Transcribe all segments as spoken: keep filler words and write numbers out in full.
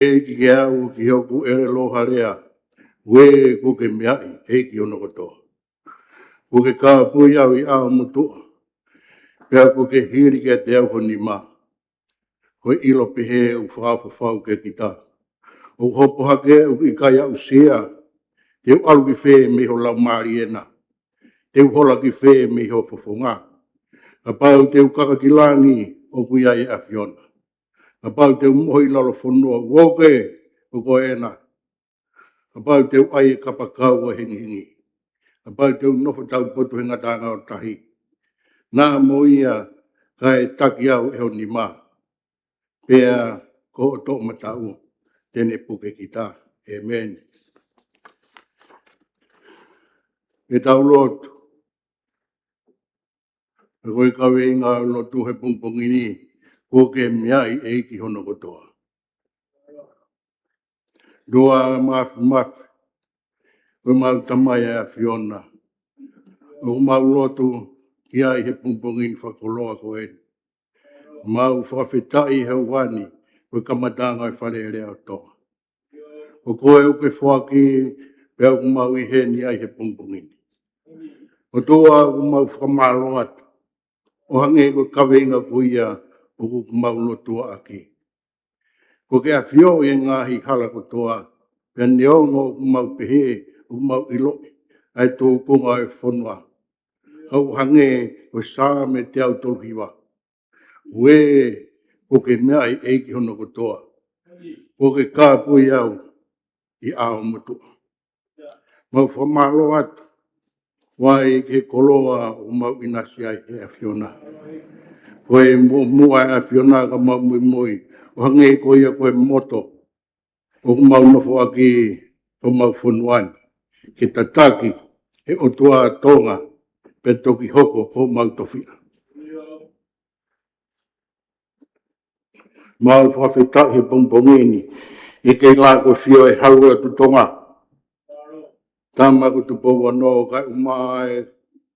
ʻEiki ke aʻu ki hoku ʻelelo ha lea, ue kuo ke meaʻi ʻEiki hono kotoa. Kuo ke kāpui au ʻi ʻao motuʻa, pea kuo ke hili kiate au ho nima. Ko e ʻilo pehē ʻoku fakaʻofoʻofa au kiate kita. ʻOku hopo hake ʻoku ʻikai aʻusia, te u ʻalu ki fē mei ho laumālie na? Te u hola ki fē mei ho fofonga? Kapau te u kaka ki langi, ʻoku ʻi ai e ʻAfiona. Kapau te u mohe ʻi lalo fonua, ʻoku ʻoku ē, ʻoku ʻi ai ena. Kapau te u ʻai e kapakau ʻo e hengihengi, kapau te u nofo taupotu he ngataʻanga ʻo tahi, naʻa mo ia kae taki au ʻe ho nima, pea ko hoʻo toʻomataʻu te ne puke kita. ʻĒmeni. Ke tau lotu. Ko e kaveinga ʻo e lotu he pongipongi ni, kuo ke meaʻi ʻEiki hono kotoa. ʻOtua Māfimafi, ko homau Tamai ʻa e ʻAfiona, ʻoku mau lotu ki ai he pongipongi ni fakakoloa ko eni. Mau fakafetaʻi he ʻoku ʻi heni ko e kamataʻanga ʻo e Fale Alea ʻo Tonga. Ko koe ʻoku ke foaki, pea ʻoku mau ʻi heni ai he pongipongi ni. ʻOtua, ʻoku mau fakamālō atu, ʻo hangē ko e kaveinga ko ia ʻoku mau lotua ʻaki. Kuo ke ʻafioʻi e ngaahi hala kotoa, pea neongo ʻoku mau pehē ʻoku mau ʻiloʻi ʻa e tūkunga ʻo e fonua, ka ʻoku hangē ko e Saame teau tolu hiva, ue kuo ke meaʻi ʻEiki hono kotoa. Kuo ke kāpui au ʻi ʻao motuʻa. Mau fakamālō atu, ʻoku ʻi ai e koloa ʻoku mau ʻinasi ai he ʻAfiona. Ko e muʻomuʻa ʻa e ʻAfiona ka mau muimui, ʻo hangē ko ia ko e moto ʻoku mau nofo ʻaki homau fonua ni, ke tataki ʻe he ʻOtua Tonga, pea toki hoko ko homau tofiʻa. Mau fakafetaʻi he pongipongi ni, ʻi he kei lākofio e Halu ʻo e ʻOtu Tonga, Tama ko Tupou Ono, kae ʻumaʻā e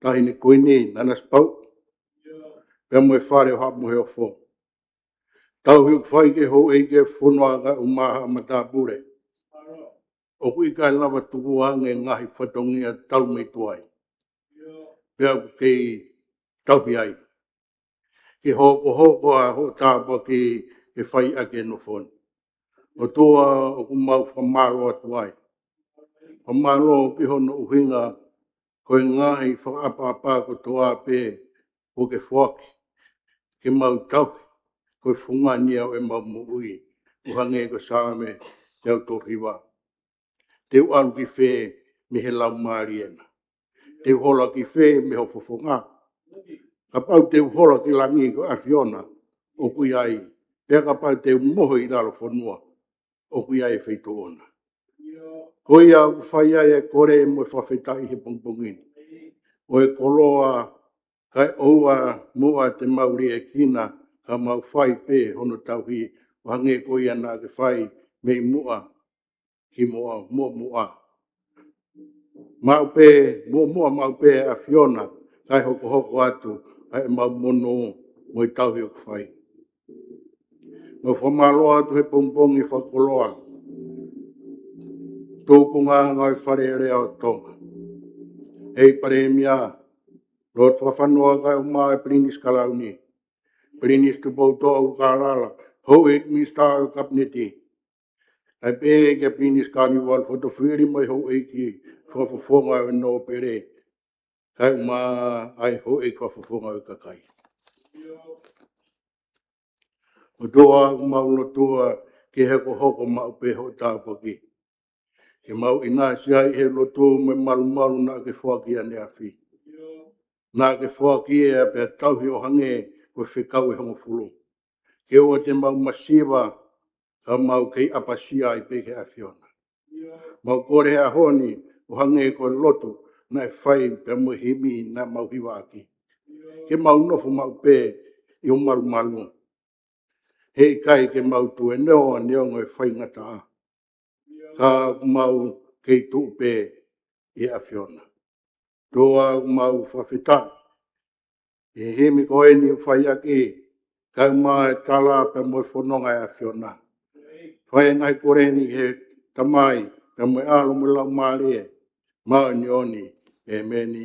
Taʻahine Kuini Nanasipauʻu, pea mo e Fale ʻo Haʻa Moheofo. Tauhi ʻoku fai ki he houʻeiki ʻo e fonua kae ʻumaʻā haʻa matāpule, ʻoku ʻikai lava tukuange e ngaahi fatongia talu mei tuai, pea ʻoku kei tauhi ai ke hokohoko ʻa hoʻo tāpuaki ke fai ʻaki e nofo ni. ʻOtua, ʻoku mau fakamālō atu ai. Fakamālō ki hono ʻuhinga ko e ngaahi fakaʻapaʻapa kotoa pē kuo ke foaki ke mau tauhi, ko e fungani ia ʻo ʻemau moʻui, ʻo hangē ko e Saame teau tolu hiva. Te u ʻalu ki fē mei he laumālie na? Te u hola ki fē mei ho fofonga? Kapau te u hola ki langi, ko e ʻAfiona ʻoku ʻi ai. Pea kapau te u mohe ʻi lalo fonua, ʻoku ʻi ai e feituʻu ʻoʻona. Ko ia ʻoku fai ai e kole mo e fakafetaʻi he pongipongi ni, ʻo e koloa kae ʻoua muʻa te mau liʻekina, ka mau fai pē hono tauhi, ʻo hangē ko ia naʻa ke fai mei muʻa ki muʻa, muʻomuʻa. Maʻu pē, muʻomuʻa maʻu pē ʻa e ʻAfiona, kae hokohoko atu ʻa ʻemau monū mo e tauhi ʻoku fai. Mau fakamālō atu he pongipongi fakakoloa, tūkunga ʻo e Fale Alea ʻo Tonga. ʻEiki Palēmia, Lord Fakafanua kae ʻumaʻā e Pilinisi Kalauni, Pilinisi Tupoutoʻa ʻUlukālala, houʻeiki Minisitā ʻo e Kapineti, kae pehē ki he Pilinisi Kaniuvalu Fotofili mo e houʻeiki fakafofonga ʻo e nōpele, kae ʻumaʻā e houʻeiki fakafofonga ʻo e kakai. ʻOtua, ʻoku mau lotua ke hokohoko maʻu pē hoʻo tāpuaki, ke mau ʻinasi ai he lotu mo e malumalu naʻa ke foaki ʻaneafi. Naʻa ke foaki ia pea tauhi ʻo hangē ko e fekau ʻe hongofulu, ke ʻoua te mau masiva, ka mau kei ʻapasia ai pē ki he ʻAfiona. Mau kole he ʻaho ni, ʻo hangē ko e lotu naʻe fai pea mo e himi naʻa mau hivaʻaki, ke mau nofo maʻu pē ʻi ho malumalu. Heʻikai ke mau tuēnoa neongo e faingataʻa, ka ʻoku mau kei tuʻu pē ʻi he ʻAfiona. ʻOtua, ʻoku mau fakafetaʻi ʻi he himi ko eni ʻoku fai ʻaki, kae ʻumaʻā e tala pea mo e fononga ʻa e ʻAfiona. Fai e ngaahi kole ni ki he Tamai, pea mo e ʻAlo mo e Laumālie Māʻoniʻoni. ʻEmeni.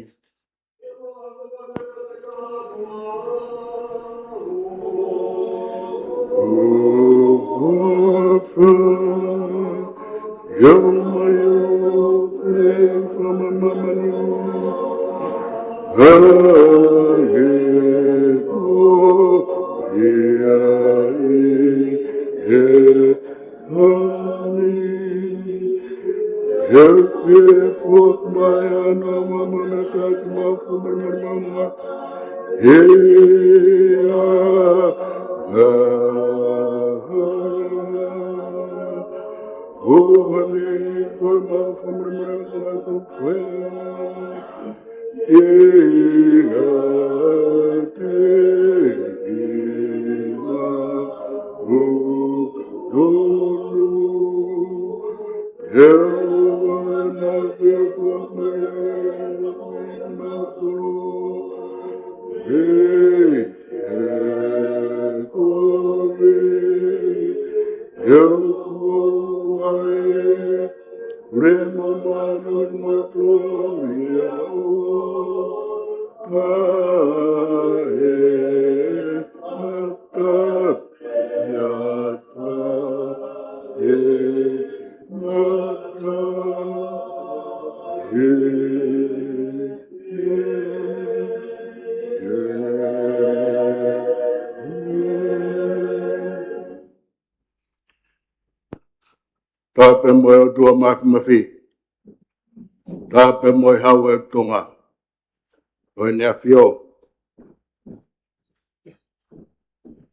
Tapu pē mo e ʻOtua Mafimafi. Tapu pē mo e Hau ʻo Tonga, ʻEne ʻAfio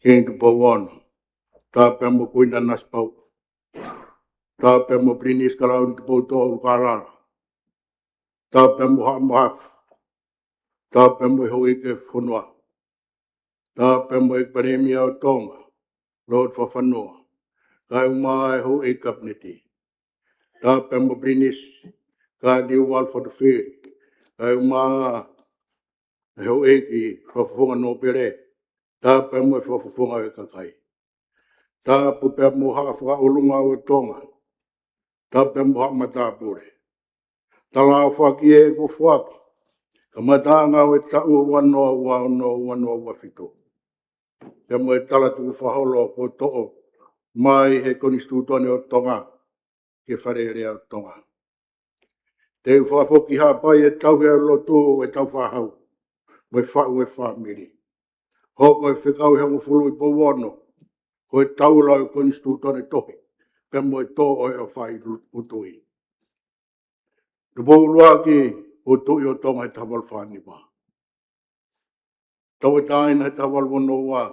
Kingi Tupou Ono. Tapu pē mo Kuini Nanasipauʻu. Tapu pē mo Pilinisi Kalauni Tupoutoʻa ʻUlukalala. Tapu pē mo Haʻa Mahafu. Tapu pē mo e houʻeiki ʻo e fonua. Tapu pē mo e Palēmia ʻo Tonga, Lord Fakafanua, kae ʻumaʻā e houʻeiki Kapineti. Tapu pē mo Pilinisi Kātiliuvalu Fatafili, kae ʻumaʻā e houʻeiki Fakafofonga Nōpele. Tapu pē mo e Fakafofonga ʻo e kakai. Tapu pē mo Haʻa Fakaʻolunga ʻo Tonga. Tapu pē mo Haʻa Matāpule. Talaʻofa ki he kuo foaki, kamataʻanga ʻo e taʻu ua noa ua ono, ua noa ua fitu. Pea mo e talatukufakaholo kuo toʻo mai he Konisitūtone ʻo Tonga ki he Fale Alea ʻo Tonga. Te u fakafoki ki Haʻapai e tauhi ʻa e lotu, e tauhi fakahau, mo e faʻu e fāmili. Hoko e fekau ʻe hongofulu ʻi Pouono ko e taula ʻo e Konisitūtone tohi, pea mo e tō ʻo e ʻofa ʻi Lu-, ʻUtui. Tupou ʻUluaki, ʻo e Tuʻi ʻo Tonga he taha valu fā nima. Tauʻatāina he taha valu ono ua,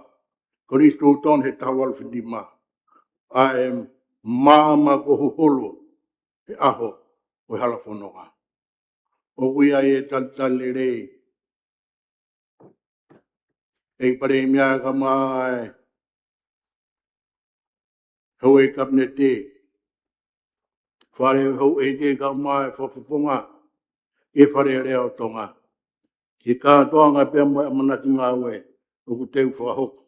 Konisitūtone he taha valu fitu nima. ʻA e maama kuo huhulu he ʻaho ʻo e hala fononga. ʻOku ʻi ai e talitali lelei ʻEiki Palēmia kae ʻumaʻā e houʻeiki Kapineti, fale houʻeiki kae ʻumaʻā e Fakafofonga ʻi he Fale Alea ʻo Tonga, ki he kātoanga pea mo e ʻamanaki ngāue ʻoku teu fakahoko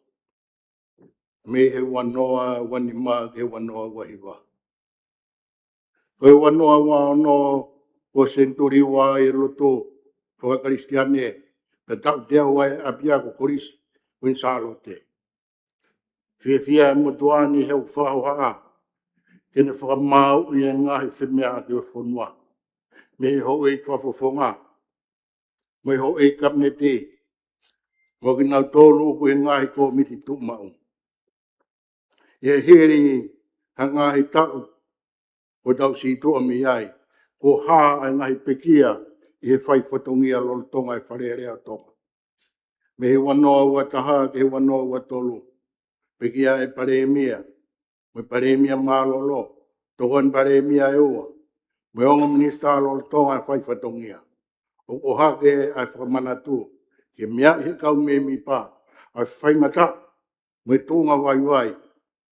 mei he ua noa ua nima ki he ua noa ua hiva. Ko e ua noa ua ono ko e senituli ua ʻi he lotu faka-Kalisitiane, pea tautea ai ʻa e ʻapiako Kolisi Kuini Sālote. Fiefia e motuʻa ni he ʻoku fakahohaʻa ke ne fakamāuʻi e ngaahi femeʻaʻaki ʻo e fonua mei he houʻeiki Fakafofonga, mo e houʻeiki Kapineti, mo kinautolu ʻoku ʻi he ngaahi kōmiti tuʻumaʻu. ʻI he hili ha ngaahi taʻu kuo tau situʻa mei ai, kuo hā ʻa e ngaahi pekia ʻi he fai fatongia lolotonga e Fale Alea ʻo Tonga. Mei he ua noa ua taha ki he ua noa ua tolu, pekia e Palēmia, mo e Palēmia mālōlō, Tokoni Palēmia ʻe ua, mo e ongo minisitā lolotonga e fai fatongia. ʻOku ʻohake ʻa e fakamanatu ke meaʻi ʻe he kau mēmipa ʻa e faingataʻa mo e tuʻunga vaivai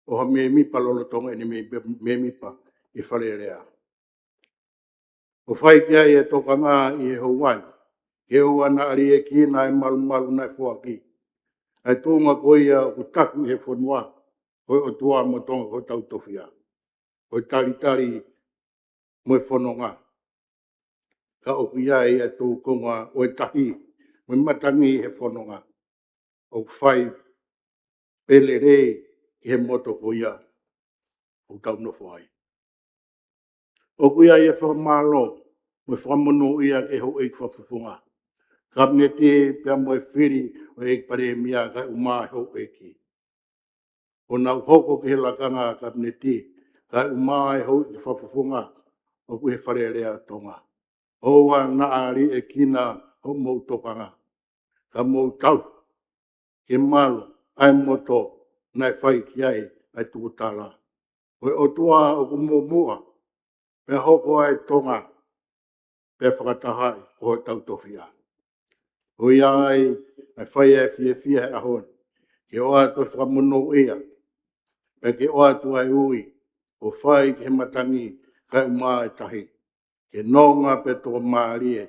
ʻo ha mēmipa lolotonga ʻene mēmipa ʻi he Fale Alea. ʻOku fai ki ai e tokanga ʻi he houa ni, ke ʻoua naʻa liʻekina e malumalu naʻe foaki, ʻa e tuʻunga ko ia ʻoku taku ʻe he fonua ko e ʻOtua mo Tonga ko hotau tofiʻa. ʻo e talitali mo e fononga. Ka ʻoku ʻi ai ʻa e tūkunga ʻo e tahi mo e matangi he fononga. ʻOku fai pē lelei ki he moto ko ia ʻoku tau nofo ai. ʻOku ʻi ai e fakamālō mo e fakamonūʻia ki he houʻeiki fakafofonga, Kapineti pea mo e fili ʻo e ʻEiki Palēmia kae ʻumaʻā e houʻeiki. ʻO nau hoko ki he lakanga Kapineti kae ʻumaʻā e houʻeiki fakafofonga ʻoku ʻi he Fale Alea ʻo Tonga. ʻOua naʻa liʻekina hoʻomou tokanga, ka mou tauhi ke malu ʻa e moto naʻe fai ki ai ʻa e tukutala. Ko e ʻOtua ʻoku muʻomuʻa, pea hoko ʻa e Tonga, pea fakatahaʻi ko hotau tofiʻa. ʻOku ʻi ai ʻa e fai ʻa e fiefia he ʻaho ni, ke ʻoatu e fakamonūʻia, pea ke ʻoatu ʻa e ui, ʻo fai ki he matangi kae ʻumaʻā e tahi, ke nonga pea tokamālie,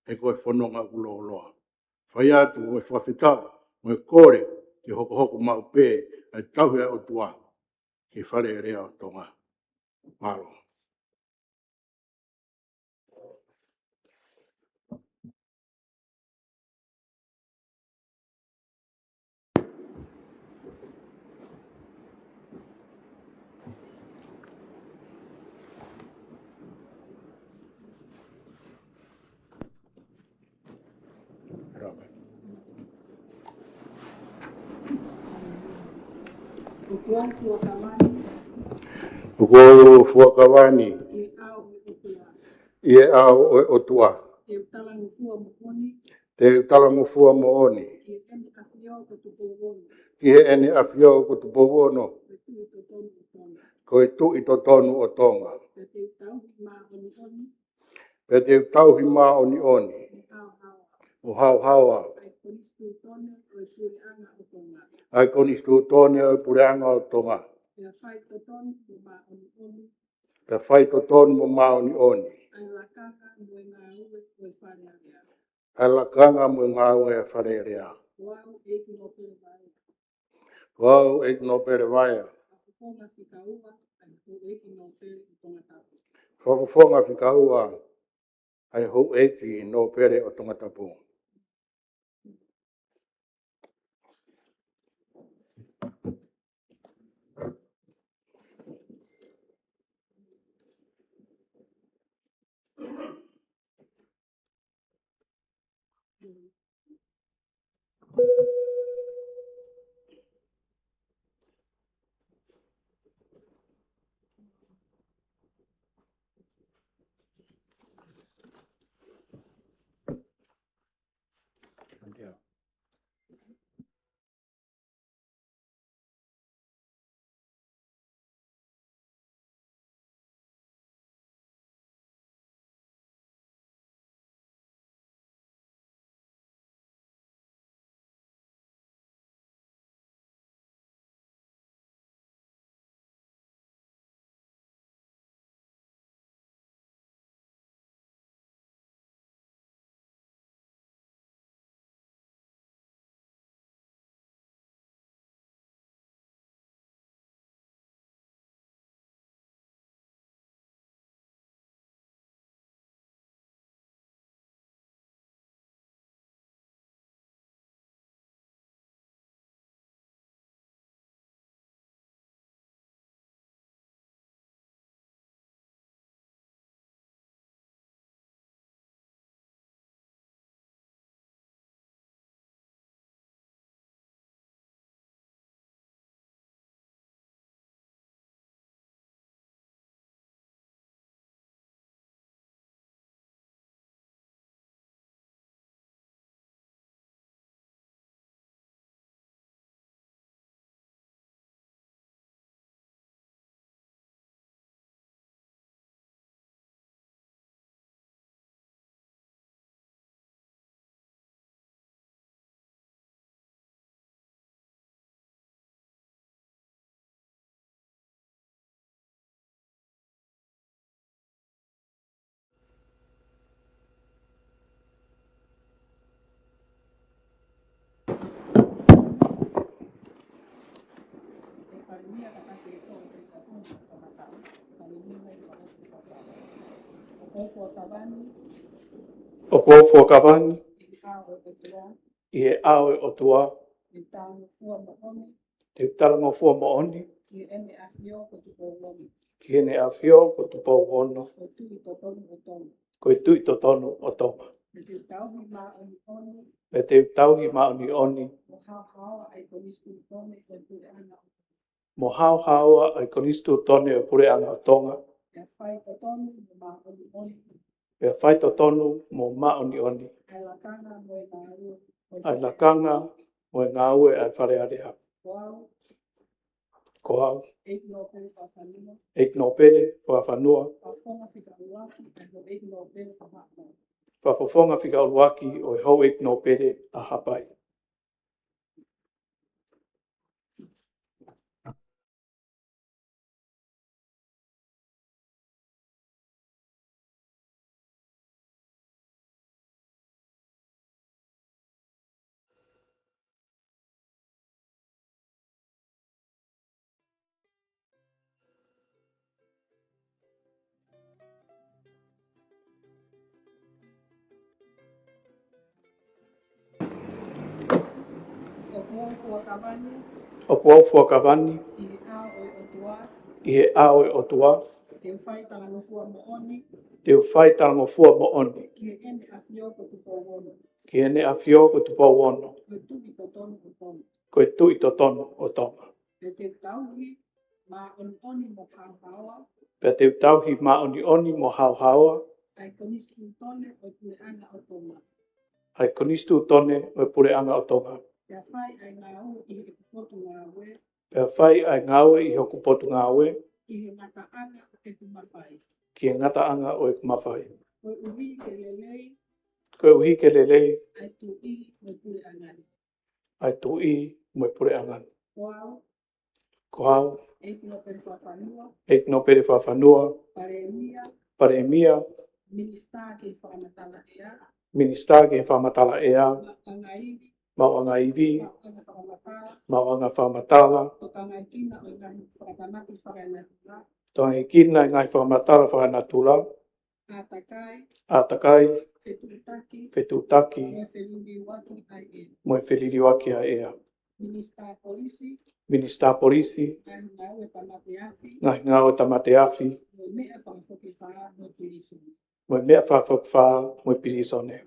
he ko e fononga ʻoku lōloa. Fai atu ʻa e fakafetaʻi mo e kole ke hokohoko maʻu pē ʻa e tauhi ʻa e ʻOtua ki he Fale Alea ʻo Tonga. Mālō. ʻOku ou fuakava ni ʻi he ʻao ʻo e ʻOtua. Te u talangofua moʻoni ki he ʻEne ʻAfio ko Tupou Ono, ko e Tuʻi totonu ʻo Tonga. Pea te u tauhi māʻoniʻoni, mo haohaoa ʻa e Konisitūtone ʻo e Puleʻanga ʻo Tonga. ʻA e Konisitūtone ʻo e Puleʻanga ʻo Tonga. Pea fai totonu mo māʻoniʻoni. Pea fai totonu mo māʻoniʻoni. ʻA e lakanga mo e ngāue ʻo e Fale Alea. ʻA e lakanga mo e ngāue ʻa e Fale Alea. Ko au ʻEiki Nōpele Vaea. Ko au ʻEiki Nōpele Vaea. Fakafofonga fika ua ʻa e houʻeiki nōpele ʻo Tongatapu. Fakafofonga fika ua ʻa e houʻeiki nōpele ʻo Tongatapu. ʻOku ou fuakava ni. ʻOku ou fuakava ni. ʻI he ʻao ʻo e ʻOtua. ʻI he ʻao ʻo e ʻOtua. Te u talangofua moʻoni. Te u talangofua moʻoni. Ki Heʻene ʻAfio ko Tupou Ono. Ki Heʻene ʻAfio ko Tupou Ono. Ko e Tuʻi totonu ʻo Tonga. Ko e Tuʻi totonu ʻo Tonga. Pea te u tauhi māʻoniʻoni. Pea te u tauhi māʻoniʻoni. Mo haohaoa ʻa e Konisitūtone ʻo e Puleʻanga ʻo Tonga. Mo haohaoa ʻa e Konisitūtone ʻo e Puleʻanga ʻo Tonga. Pea fai totonu mo māʻoniʻoni. Pea fai totonu mo māʻoniʻoni. ʻA e lakanga mo e ngāue. ʻA e lakanga mo e ngāue ʻa e Fale Alea. Ko au. Ko au. ʻEiki Nōpele Fakafanua. ʻEiki Nōpele Fakafanua. Fakafofonga fika ʻuluaki ʻa e Houʻeiki Nōpele ʻa Haʻapai. Fakafofonga fika ʻuluaki ʻo e Houʻeiki Nōpele ʻa Haʻapai. ʻOku ou fuakava ni. ʻOku ou fuakava ni. ʻI he ʻao ʻo e ʻOtua. ʻI he ʻao ʻo e ʻOtua. Te u fai talangofua moʻoni. Te u fai talangofua moʻoni. Ki Heʻene ʻAfio ko Tupou Ono. Ki Heʻene ʻAfio ko Tupou Ono. Ko e Tuʻi totonu ʻo Tonga. Ko e Tuʻi totonu ʻo Tonga. Pea te u tauhi māʻoniʻoni mo haohaoa. Pea te u tauhi māʻoniʻoni mo haohaoa. ʻA e Konisitūtone ʻo e Puleʻanga ʻo Tonga. ʻA e Konisitūtone ʻo e Puleʻanga ʻo Tonga. Pea fai ʻa e ngāue ʻi heʻeku potungāue. Pea fai ʻa e ngāue ʻi hoku potungāue. Ki he ngataʻanga ʻo ʻeku mafai. Ki he ngataʻanga ʻo ʻeku mafai. Koeʻuhi ke lelei. Koeʻuhi ke lelei. ʻA e Tuʻi mo e Puleʻanga ni. ʻA e Tuʻi mo e Puleʻanga ni. Ko au. Ko au. ʻEiki Nōpele Fakafanua. ʻEiki Nōpele Fakafanua. Palēmia. Palēmia. Minisitā ki he Fakamatala ʻEa. Minisitā ki he Fakamatala ʻEa. Maʻuʻanga ivi. Maʻuʻanga ivi. Maʻuʻanga fakamatala. Maʻuʻanga fakamatala. Tokangahekina ʻo e ngaahi fakatamaki fakaenatula. Tokangahekina e ngaahi fakamatala fakaenatula. ʻĀtakai. ʻĀtakai. Fetuʻutaki. Fetuʻutaki. Mo e feliliuaki ʻa e ʻea. Mo e feliliuaki ʻa e ʻea. Minisitā Polisi. Minisitā Polisi. Ngaahi ngāue tāmate afi. Ngaahi ngāue tāmate afi. Mo e meʻa fakafokifā mo e pilīsone. Mo e meʻa fakafokifā mo e pilīsone.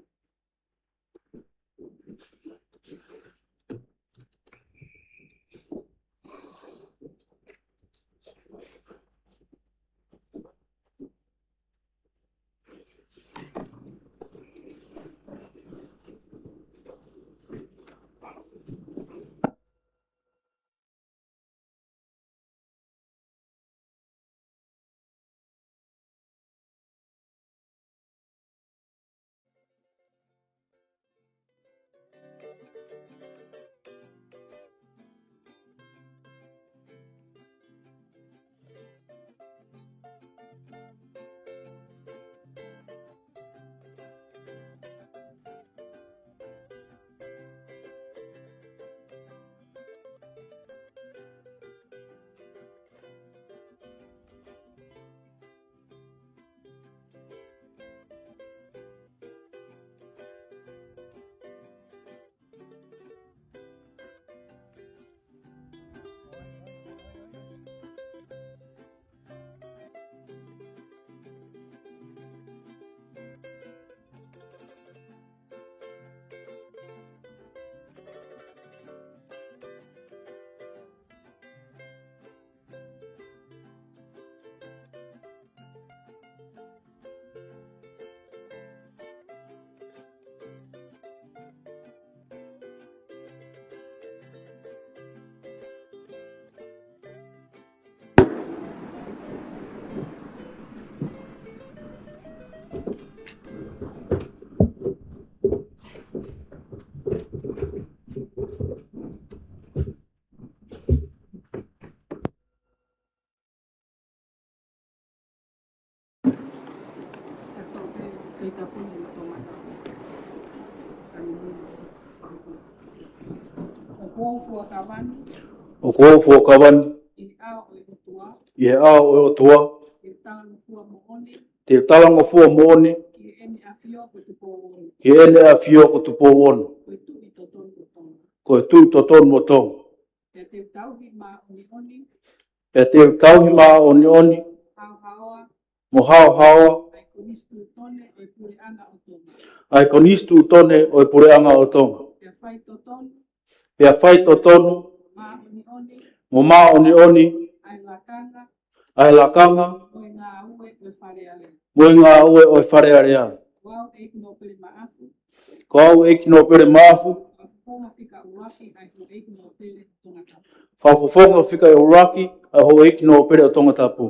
ʻOku ou fuakava ni. ʻOku ou fuakava ni. ʻI he ʻao ʻo e ʻOtua. ʻI he ʻao ʻo e ʻOtua. Te u talangofua moʻoni. Te u talangofua moʻoni ki Heʻene ʻAfio ko Tupou Ono. Ki Heʻene ʻAfio ko Tupou Ono. Ko e Tuʻi totonu ʻo Tonga. Ko e Tuʻi totonu ʻo Tonga. Pea te u tauhi māʻoniʻoni. Pea te u tauhi māʻoniʻoni. Haohaoa. Mo haohaoa. ʻA e Konisitūtone ʻo e Puleʻanga ʻo Tonga. ʻA e Konisitūtone ʻo e Puleʻanga ʻo Tonga. Pea fai totonu. Pea fai totonu. Māʻoniʻoni. Mo māʻoniʻoni. ʻA e lakanga. ʻA e lakanga. Mo e ngāue ʻo e Fale Alea. Mo e ngāue ʻo e Fale Alea. Ko au ʻEiki Nōpele Maʻafu. Ko au ʻEiki Nōpele Maʻafu. Fakafofonga fika ʻuluaki ʻa e Houʻeiki Nōpele ʻo Tongatapu. Fakafofonga fika ʻuluaki ʻa e Houʻeiki Nōpele ʻo Tongatapu.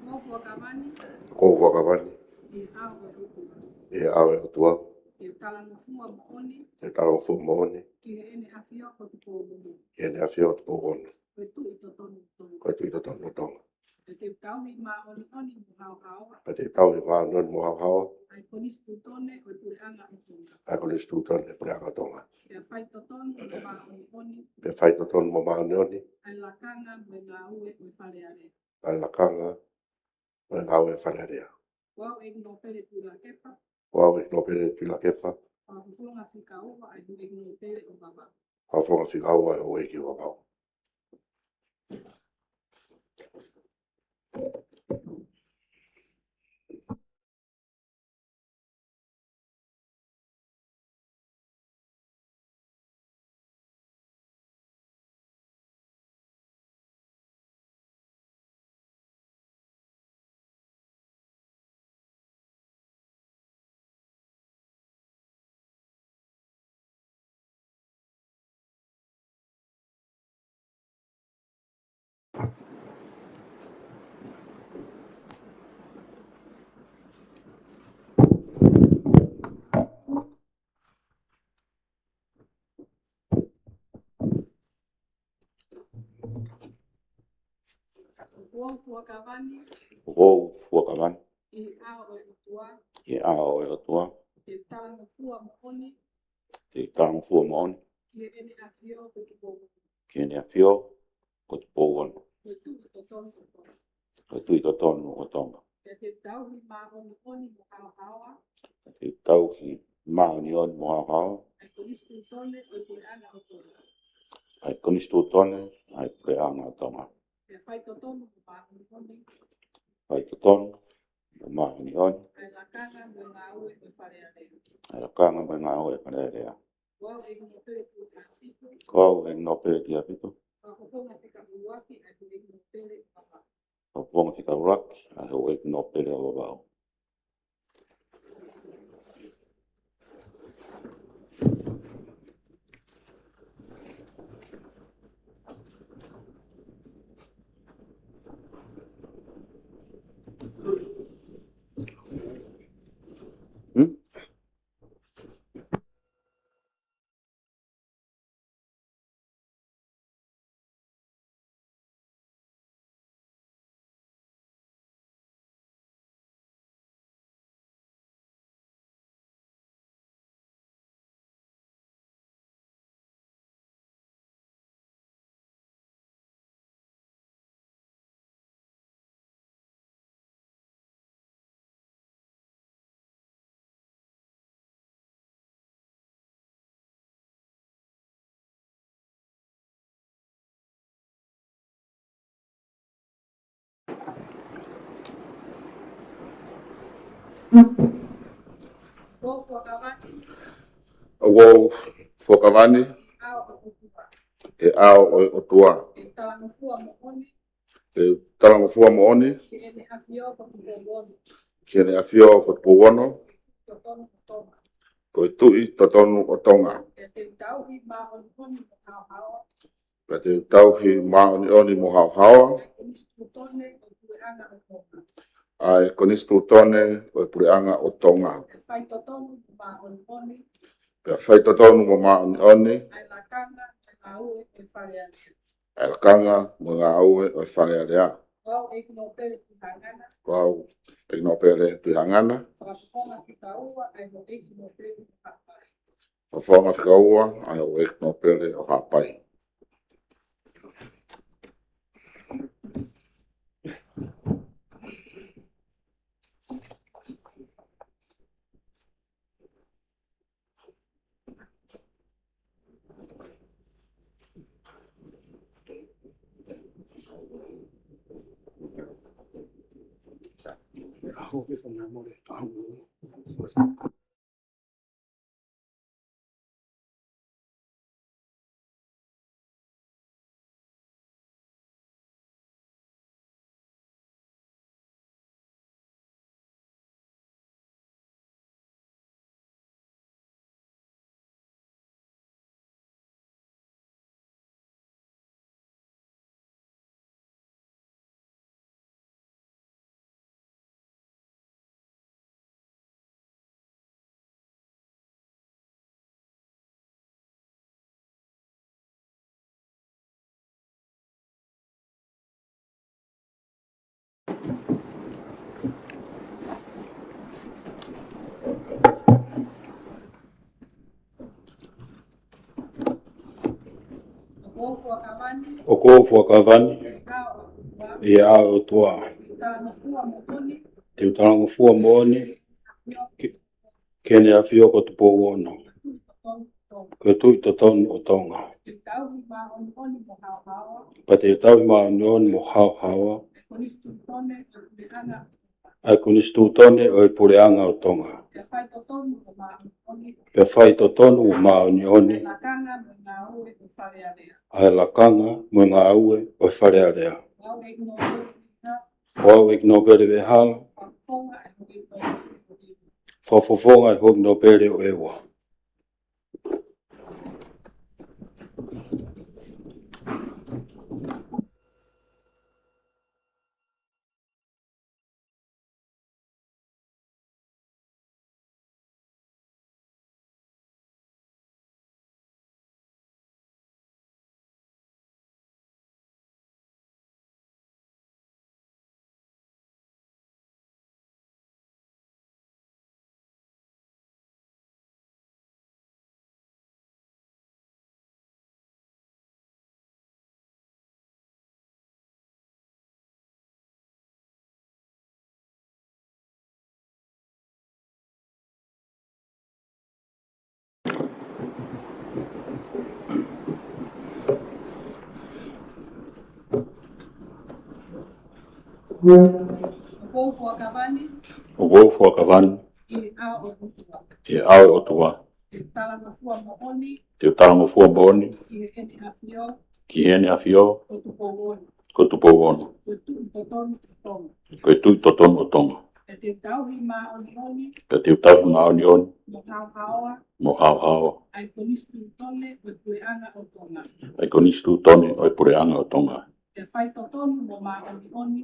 ʻOku ou fuakava ni ʻi he ʻao ʻo e ʻOtua. Te u talangofua moʻoni. Te u talangofua moʻoni ki Heʻene ʻAfio ko Tupou Ono. Ki Heʻene ʻAfio ko Tupou Ono. Ko e Tuʻi totonu ʻo Tonga. Ko e Tuʻi totonu ʻo Tonga. Pea te u tauhi māʻoniʻoni mo haohaoa. Pea te u tauhi māʻoniʻoni mo haohaoa. ʻA e Konisitūtone ʻo e Puleʻanga ʻo Tonga. ʻA e Konisitūtone ʻo e Puleʻanga ʻo Tonga. Pea fai totonu mo māʻoniʻoni. Pea fai totonu mo māʻoniʻoni. ʻA e lakanga mo e ngāue ʻo e Fale Alea. ʻA e lakanga mo e ngāue ʻo e Fale Alea. Ko au ʻEiki Nōpele Tuʻilakepa. Ko au ʻEiki Nōpele Tuʻilakepa. Fakafofonga fika ua ʻa e Houʻeiki Nōpele ʻo Vavaʻu. Fakafofonga fika ua ʻa e Houʻeiki ʻo Vavaʻu. ʻOku ou fuakava ni. ʻOku ou fuakava ni ʻi he ʻao ʻo e ʻOtua. ʻI he ʻao ʻo e ʻOtua. Te u talangofua moʻoni. Te u talangofua moʻoni ki Heʻene ʻAfio ko Tupou Ono. Ki Heʻene ʻAfio ko Tupou Ono. Ko e Tuʻi totonu ʻo Tonga. Ko e Tuʻi totonu ʻo Tonga. Pea te u tauhi māʻoniʻoni mo haohaoa. Pea te u tauhi māʻoniʻoni mo haohaoa. ʻA e Konisitūtone ʻo e Puleʻanga ʻo Tonga. ʻA e Konisitūtone ʻo e Puleʻanga ʻo Tonga. Pea fai totonu mo māʻoniʻoni. Fai totonu mo māʻoniʻoni. ʻA e lakanga mo e ngāue ʻo e Fale Alea. ʻA e lakanga mo e ngāue ʻo e Fale Alea. Ko au ʻEiki Nōpele Tuʻiʻāfitu. Ko au ʻEiki Nōpele Tuʻiʻāfitu. Fakafofonga fika ʻuluaki ʻa e Houʻeiki Nōpele ʻo Vavaʻu. Fakafofonga fika ʻuluaki ʻa e Houʻeiki Nōpele ʻo Vavaʻu. Hmm? ʻOku ou fuakava ni. ʻOku ou Fuakava ni, ʻi he ʻao ʻo e ʻOtua. ʻI he ʻao ʻo e ʻOtua. Te u talangofua moʻoni. Te u talangofua moʻoni. Ki heʻene ʻafio ko Tupou Ono. Ki heʻene ʻafio ko Tupou Ono. Totonu ko Tonga. Ko e Tuʻi totonu ʻo Tonga. Pea te u tauhi māʻoniʻoni mo haohaoa. Pea te u tauhi māʻoniʻoni mo haohaoa. ʻA e Konisitūtone ʻo e Puleʻanga ʻo Tonga. ʻA e Konisitūtone ʻo e Puleʻanga ʻo Tonga. Pea faitotonu mo māʻoniʻoni. Pea faitotonu mo māʻoniʻoni. ʻA e lakanga mo e ngāue ʻo e Fale Alea. ʻA e lakanga mo e ngāue ʻo e Fale Alea. Ko au ʻEiki Nōpele Tuʻihangana. Ko au ʻEiki Nōpele Tuʻihangana. Fakafofonga fika ua ʻa e Houʻeiki Nōpele ʻo Haʻapai. Fakafofonga fika ua ʻa e Houʻeiki Nōpele ʻo Haʻapai. ʻOku ou fuakava ni. ʻOku ou fuakava ni. ʻI he ʻao ʻo e ʻOtua. ʻI he ʻao ʻo e ʻOtua. Te u talangofua moʻoni. Te u talangofua moʻoni. Ki, ki heʻene ʻafio ko Tupou Ono. Ko e Tuʻi totonu ʻo Tonga. Pea te u tauhi māʻoniʻoni mo haohaoa. ʻA e Konisitūtone ʻo e Puleʻanga ʻo Tonga. Pea faitotonu mo māʻoniʻoni. ʻA e lakanga mo e ngāue ʻo e Fale Alea. Ko au ʻEiki Nōpele Veʻehala. Fakafofonga ʻa e Houʻeiki Nōpele ʻo ʻEua. ʻOku ou fuakava ni. ʻOku ou fuakava ni. ʻI he ʻao ʻo e ʻOtua. ʻI he ʻao ʻo e ʻOtua. Te u talangofua moʻoni. Te u talangofua moʻoni. Ki heʻene ʻafio. Ki heʻene ʻafio. Ko Tupou Ono. Ko Tupou Ono. Ko e Tuʻi totonu ʻo Tonga. Ko e Tuʻi totonu ʻo Tonga. Pea te u tauhi māʻoniʻoni. Pea te u tauhi māʻoniʻoni. Mo haohaoa. Mo haohaoa. ʻA e Konisitūtone ʻo e Puleʻanga ʻo Tonga. ʻA e Konisitūtone ʻo e Puleʻanga ʻo Tonga. Pea faitotonu mo māʻoniʻoni.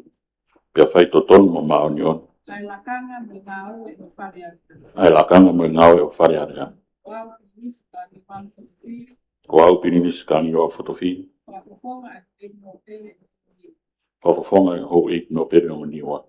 Pea faitotonu mo māʻoniʻoni. ʻA e lakanga mo e ngāue ʻo e Fale Alea. ʻA e lakanga mo e ngāue ʻo e Fale Alea. Ko au Pilinisi Kangiuao Fotofili. Ko au Pilinisi Kangiuao Fotofili. Fakafofonga ʻa e Houʻeiki Nōpele ʻo Niua. Fakafofonga ʻa e Houʻeiki Nōpele ʻo Niua.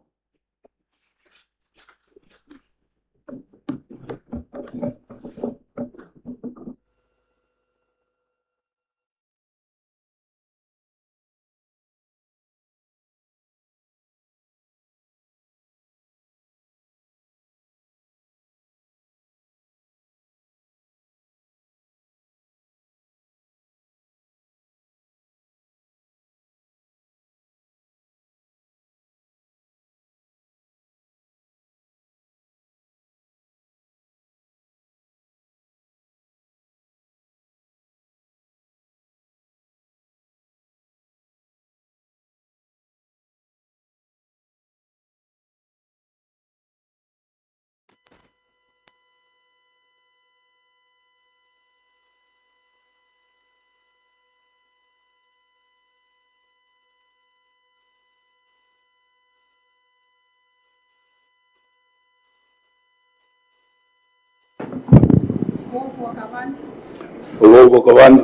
ʻOku ou fuakava ni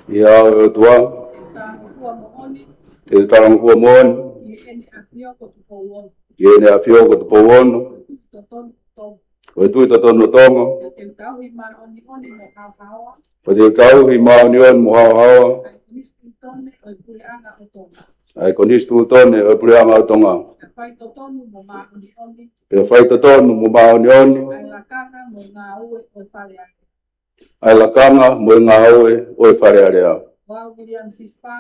ʻi he ʻao ʻo e ʻOtua. Te u talangofua moʻoni ʻi heʻene ʻAfio ko Tupou Ono. ʻI heʻene ʻAfio ko Tupou Ono. Ko e Tuʻi totonu ʻo Tonga. Ko e Tuʻi totonu ʻo Tonga. Pea te u tauhi māʻoniʻoni mo haohaoa. Pea te u tauhi māʻoniʻoni mo haohaoa. ʻA e Konisitūtone ʻo e Puleʻanga ʻo Tonga. ʻA e Konisitūtone ʻo e Puleʻanga ʻo Tonga. Pea faitotonu mo māʻoniʻoni. Pea faitotonu mo māʻoniʻoni. ʻA e lakanga mo e ngāue ʻo e Fale Alea. ʻA e lakanga mo e ngāue ʻo e Fale Alea. Ko au Viliami Sisifā.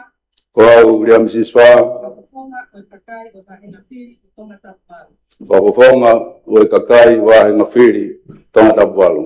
Ko au Viliami Sisifā. Fakafofonga ʻo e kakai ʻo e vāhenga fili ʻo Tongatapu valu. Fakafofonga ʻo e kakai vāhenga fili Tongatapu valu.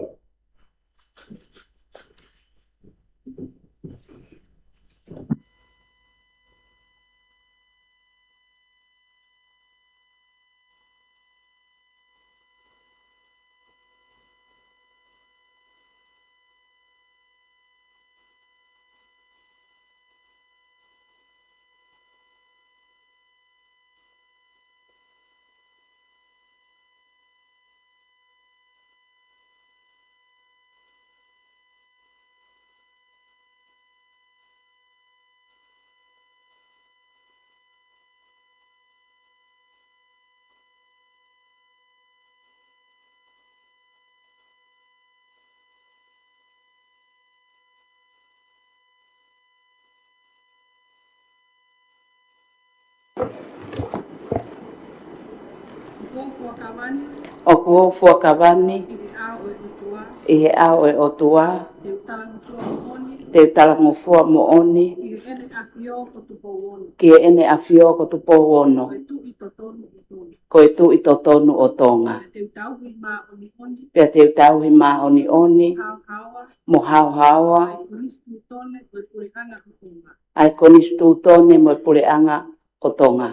ʻOku ou fuakava ni ʻOku ou fuakava ni ʻi he ʻao ʻo e ʻOtua. ʻI he ʻao ʻo e ʻOtua. Te u talangofua moʻoni Te u talangofua moʻoni ʻi heʻene ʻAfio ko Tupou Ono. ki heʻene ʻAfio ko Tupou Ono. Ko e Tuʻi totonu ʻo Tonga. Ko e Tuʻi totonu ʻo Tonga. Pea te u tauhi māʻoniʻoni Pea te u tauhi māʻoniʻoni mo haohaoa mo haohaoa ʻa e Konisitūtone ʻo e Puleʻanga ʻo Tonga. ʻA e Konisitūtone mo e Puleʻanga ʻo Tonga.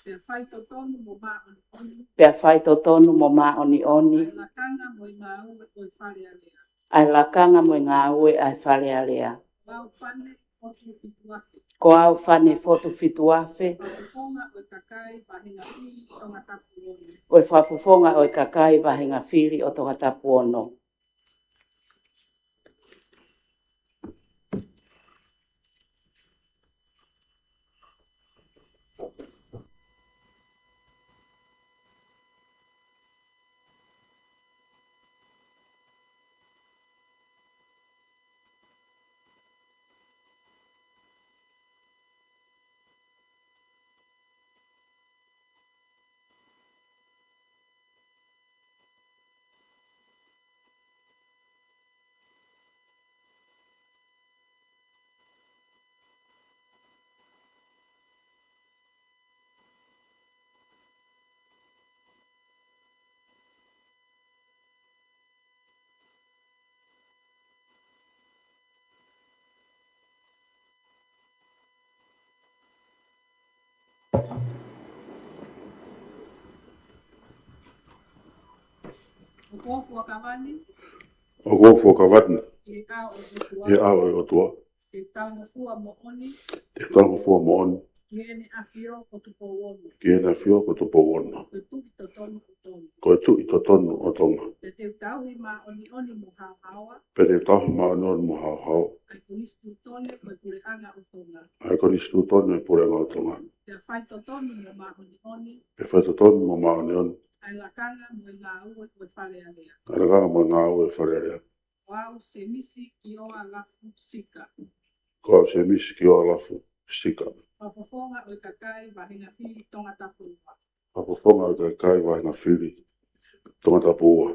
Pea faitotonu mo māʻoniʻoni. Pea faitotonu mo māʻoniʻoni. ʻA e lakanga mo e ngāue ʻo e Fale Alea. ʻA e lakanga mo e ngāue ʻa e Fale Alea. Ko au Fane Fotu Fituafe. Ko au Fane Fotu Fituafe. Fakafofonga ʻo e kakai vāhenga fili Tongatapu ono. Ko e fakafofonga ʻo e kakai vāhenga fili ʻo Tongatapu ono. ʻOku ou fuakava ni ʻOku ou fuakava ni ʻi he ʻao ʻo e ʻOtua. ʻi he ʻao ʻo e ʻOtua. Te u talangofua moʻoni Te u talangofua moʻoni ki heʻene ʻAfio ko Tupou Ono. ki heʻene ʻAfio ko Tupou Ono. Ko e Tuʻi totonu ʻo Tonga. Ko e Tuʻi totonu ʻo Tonga. Pea te u tauhi māʻoniʻoni mo haohaoa Pea te u tauhi māʻoniʻoni mo haohaoa ʻa e Konisitūtone ʻo e Puleʻanga ʻo Tonga. ʻa e Konisitūtone ʻo e Puleʻanga ʻo Tonga. Pea faitotonu mo māʻoniʻoni Pea faitotonu mo māʻoniʻoni ʻa e lakanga mo e ngāue ʻo e Fale Alea. ʻa e lakanga mo e ngāue ʻo e Fale Alea. Ko au Semisi Kioa Lafu Sika. Ko au Semisi Kioa Lafu Sika. Fakafofonga ʻo e kakai vāhenga fili Tongatapu ua. Fakafofonga ʻo e kakai vāhenga fili Tongatapu ua.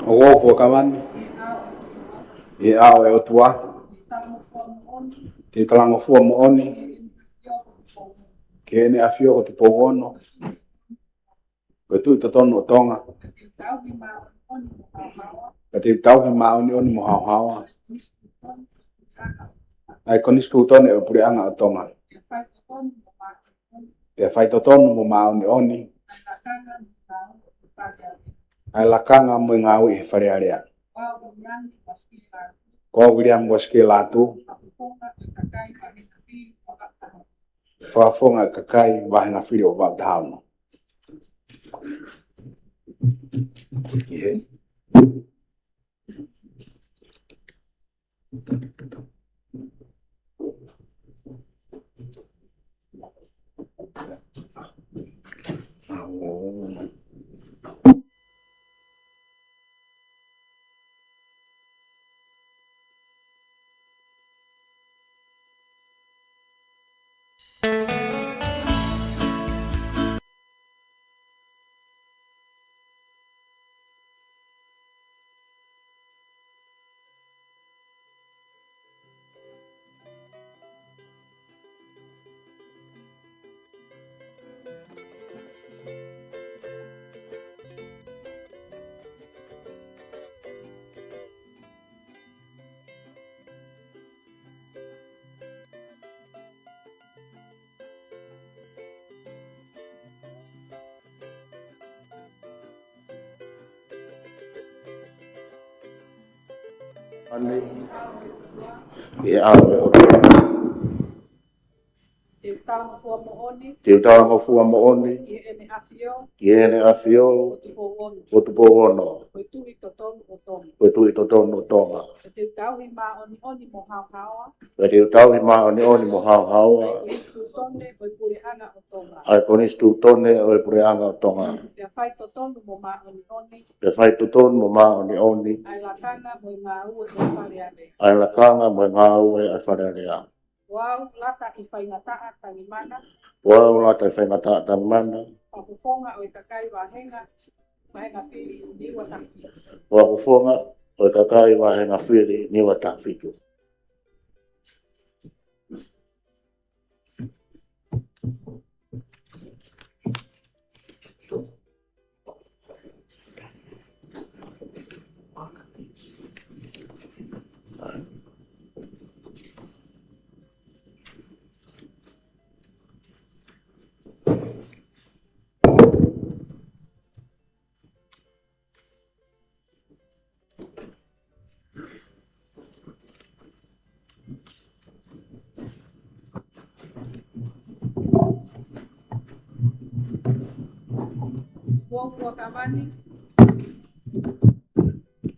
ʻOku ou fuakava ni ʻi he ʻao ʻo e ʻOtua, te u talangofua moʻoni ki Heʻene ʻAfio ko Tupou Ono, ko e Tuʻi totonu ʻo Tonga, ka te u tauhi māʻoniʻoni mo haohaoa ʻa e Konisitūtone ʻo e Puleʻanga ʻo Tonga, pea faitotonu mo māʻoniʻoni ʻa e lakanga mo e ngāue ʻi he Fale Alea. Ko au Viliami Uasikē Lātū, fakafofonga ʻo e kakai vāhenga fili ʻo Vaʻu taha ono. ʻI he ʻAni, ʻi he ʻao ʻo e ʻOtua, te u talangofua moʻoni, te u talangofua moʻoni ki Heʻene ʻAfio, ki Heʻene ʻAfio ko Tupou Ono, ko Tupou Ono, ko e Tuʻi totonu ʻo Tonga, ko e Tuʻi totonu ʻo Tonga, ka te u tauhi māʻoniʻoni mo haohaoa ka te u tauhi māʻoniʻoni mo haohaoa ʻa e Konisitūtone ʻo e Puleʻanga ʻo Tonga, ʻa e Konisitūtone ʻo e Puleʻanga ʻo Tonga, pea faitotonu mo māʻoniʻoni pea faitotonu mo māʻoniʻoni ʻa e lakanga mo e ngāue ʻo e Fale Alea. ʻA e lakanga mo e ngāue ʻa e Fale Alea. Ko au Lata ʻi Faingataʻa Tangimana, ko au Lata ʻi Faingataʻa Tangimana, fakafofonga ʻo e kakai vāhenga, vāhenga fili Niua taha fitu, fakafofonga ʻo e kakai vāhenga fili Niua taha fitu.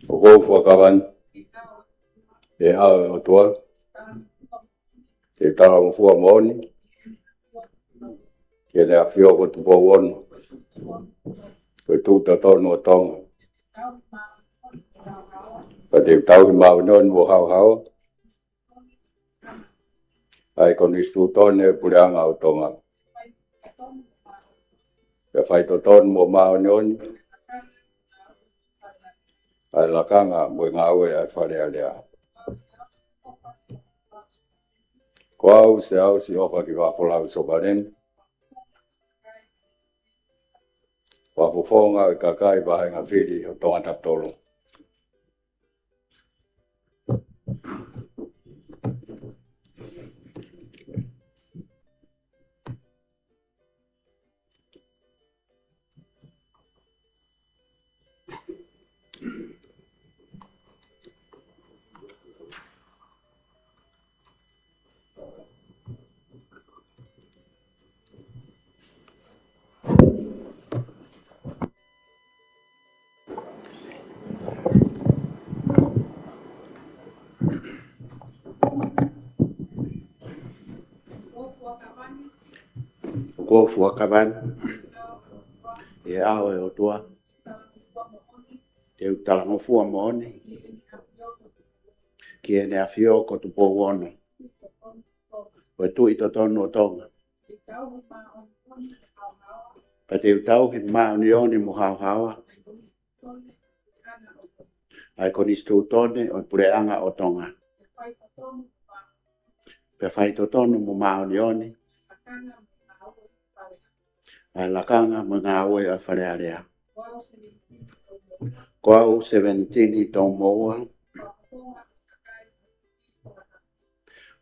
ʻOku ou fuakava ni ʻi he ʻao ʻo e ʻOtua, te u talangofua moʻoni ki Heʻene ʻAfio ko Tupou Ono, ko e Tuʻi totonu ʻo Tonga, ka te u tauhi māʻoniʻoni mo haohaoa ʻa e Konisitūtone ʻo e Puleʻanga ʻo Tonga, pea faitotonu mo māʻoniʻoni ʻa e lakanga mo e ngāue ʻa e Fale Alea. Ko au Siaosi ʻOfa ki Vaʻafolau Sovaleni, fakafofonga ʻo e kakai vāhenga fili ʻo Tongatapu tolu. ʻOku ou fuakava ni ʻi he ʻao ʻo e ʻOtua, te u talangofua moʻoni ki Heʻene ʻAfio ko Tupou Ono, ko e Tuʻi totonu ʻo Tonga. Pea te u tauhi māʻoniʻoni mo haohaoa ʻa e Konisitūtone ʻo e Puleʻanga ʻo Tonga. Pea faitotonu mo māʻoniʻoni ʻa e lakanga mo e ngāue ʻa e Fale Alea. Ko au Sevenitini Toumoua,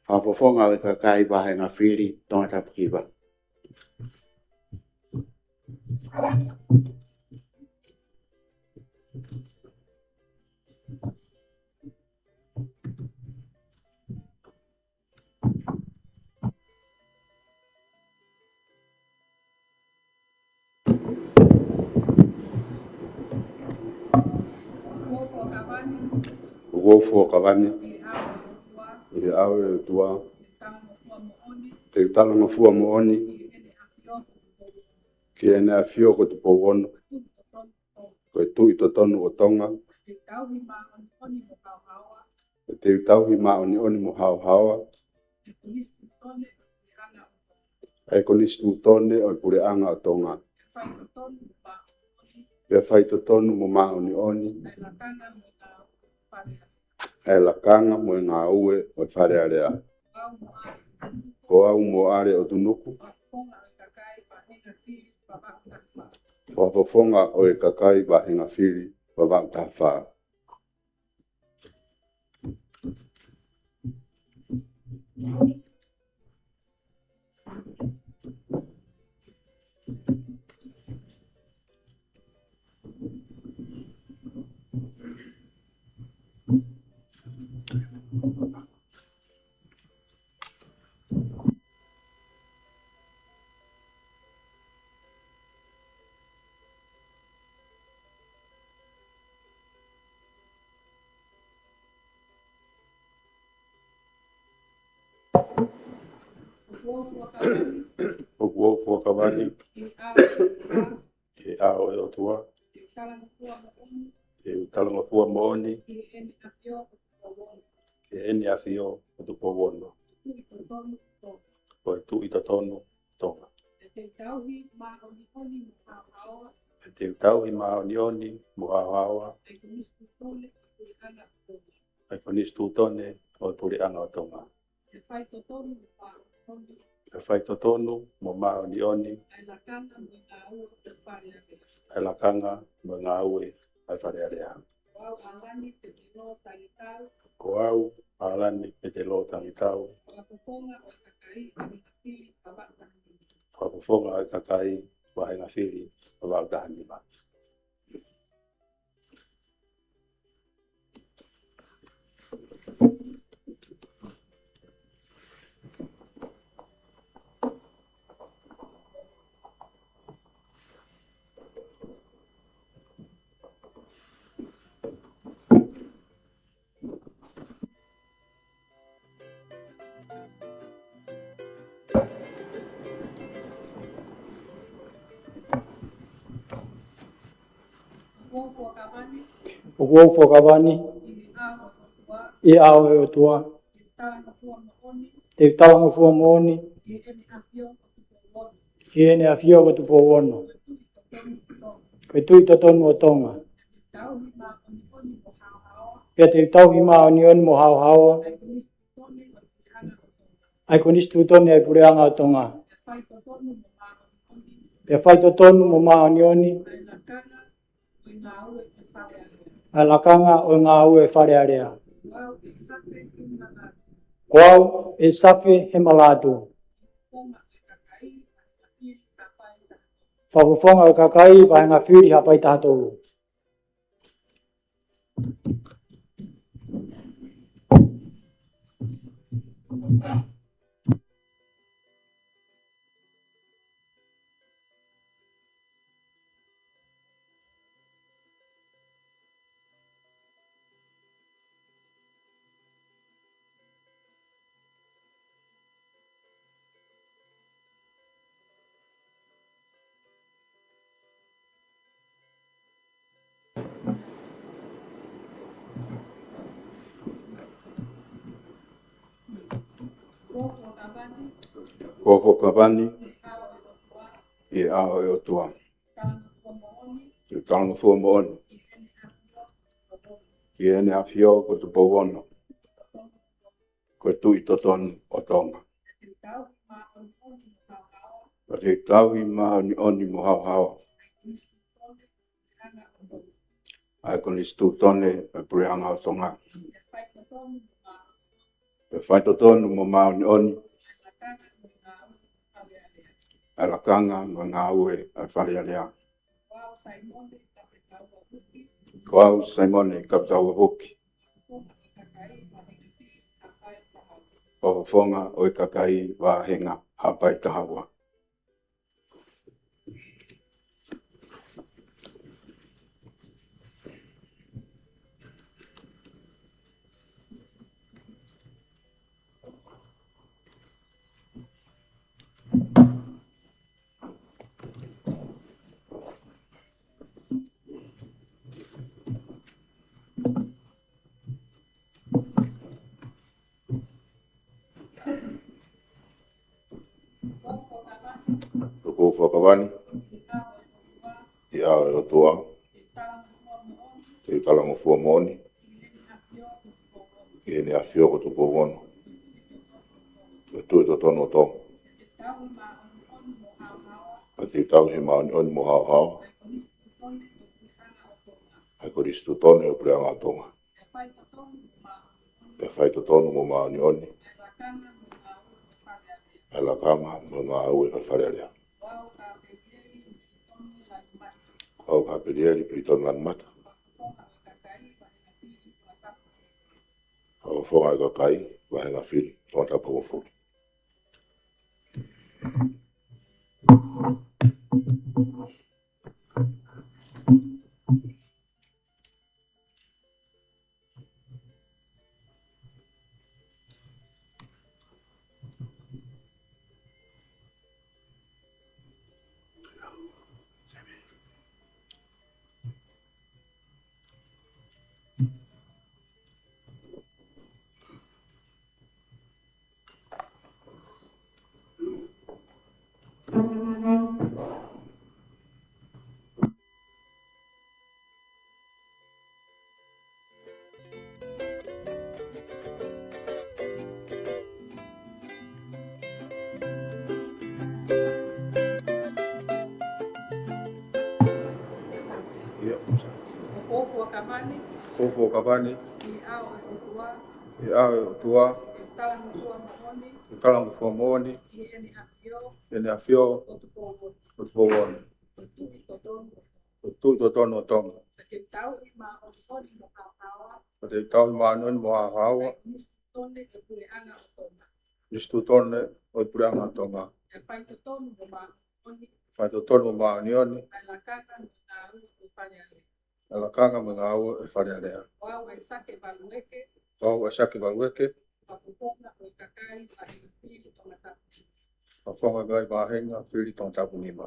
Fakafofonga ʻo e Kakai Vāhenga Fili Tongatapu Hiva. ʻOku ou fuakava ni ʻi he ʻao ʻo e ʻOtua, te u talangofua moʻoni ki Heʻene ʻAfio ko Tupou Ono, ko e Tuʻi totonu ʻo Tonga. Pea te u tauhi māʻoniʻoni mo haohaoa ʻa e Konisitūtone ʻo e Puleʻanga ʻo Tonga. Pea faitotonu mo māʻoniʻoni ʻa e lakanga mo e ngāue ʻa e Fale Alea. Ko au Moale ʻOtunuku, Fakafofonga ʻo e Kakai Vāhenga Fili Vavaʻu Taha Fā. ʻOku ou fuakava ni ʻi he ʻao ʻo e ʻOtua, te u talangofua moʻoni ki Heʻene ʻAfio ko Tupou Ono, ko e Tuʻi totonu ʻo Tonga. Pea te u tauhi māʻoniʻoni mo haohaoa ʻa e Konisitūtone ʻo e Puleʻanga ʻo Tonga. Pea faitotonu mo māʻoniʻoni ʻa e lakanga mo e ngāue ʻa e Fale Alea. Ko au ʻAlani Petelō Tangitau, Fakafofonga ʻo e Kakai Vāhenga Fili Vavaʻu Taha Nima. ʻOku ou fuakava ni ʻi he ʻao ʻo e ʻOtua, te u talangofua moʻoni ki Heʻene ʻAfio ko Tupou Ono, ko e Tuʻi totonu ʻo Tonga. Pea te u tauhi māʻoniʻoni mo haohaoa ʻa e Konisitūtone ʻa e Puleʻanga ʻo Tonga. Pea faitotonu mo māʻoniʻoni ʻa e lakanga ʻo e ngāue ʻa e Fale Alea. Ko au ʻEsafe Hemalatu, Fakafofonga ʻo e Kakai Vāhenga Fili Haʻapai Taha Tolu. Ko e fuakava ni ʻi he ʻao ʻo e ʻOtua. Ko e talangofua moʻoni ki Heʻene ʻAfio ko Tupou Ono, ko e Tuʻi totonu ʻo Tonga. Pea te u tauhi māʻoniʻoni mo haohaoa ʻa e Konisitūtone ʻo e Puleʻanga ʻo Tonga. Pea faitotonu mo māʻoniʻoni ʻa e lakanga mo e ngāue ʻa e Fale Alea. Ko au, Saimone Kapetaua Huki, fakafofonga ʻo e kakai vāhenga Haʻapai Taha Ua. Ko e fuakava ni ʻi he ʻao ʻo e ʻOtua. Te u talangofua moʻoni ki Heʻene ʻAfio ko Tupou Ono, ko e Tuʻi totonu ʻo Tonga. Pea te u tauhi māʻoniʻoni mo haohaoa ʻa e Konisitūtone ʻo e Puleʻanga ʻo Tonga. Pea faitotonu mo māʻoniʻoni ʻa e lakanga mo e ngāue ʻa e Fale Alea. Ko au, Kapelieli Pilitoni Lanumata, fakafofonga ʻo e kakai vāhenga fili Tongatapu hongofulu. ʻIo. Ko e fuakava ni. Ko e fuakava ni. ʻI he ʻao ʻo e ʻOtua. ʻI he ʻao ʻo e ʻOtua. Te u talangofua moʻoni. Te u talangofua moʻoni ki Heʻene ʻAfio. Ki Heʻene ʻAfio ko Tupou Ono, ko Tupou Ono, ko e Tuʻi totonu ʻo Tonga. Ko e Tuʻi totonu ʻo Tonga. Pea te u tauhi māʻoniʻoni mo haohaoa. Pea te u tauhi māʻoniʻoni mo haohaoa ʻa e Konisitūtone ʻo e Puleʻanga ʻo Tonga. Konisitūtone ʻo e Puleʻanga ʻo Tonga. Pea faitotonu mo māʻoniʻoni. Faitotonu mo māʻoniʻoni ʻa e lakanga mo e ngāue ʻa e Fale Alea. ʻA e lakanga mo e ngāue ʻa e Fale Alea. Ko au, ʻAisake Valueke. Ko au, ʻAisake Valueke, fakafofonga ʻo e kakai vāhenga fili Tongatapu. Fakafofonga ʻo e kakai vāhenga fili Tongatapu nima.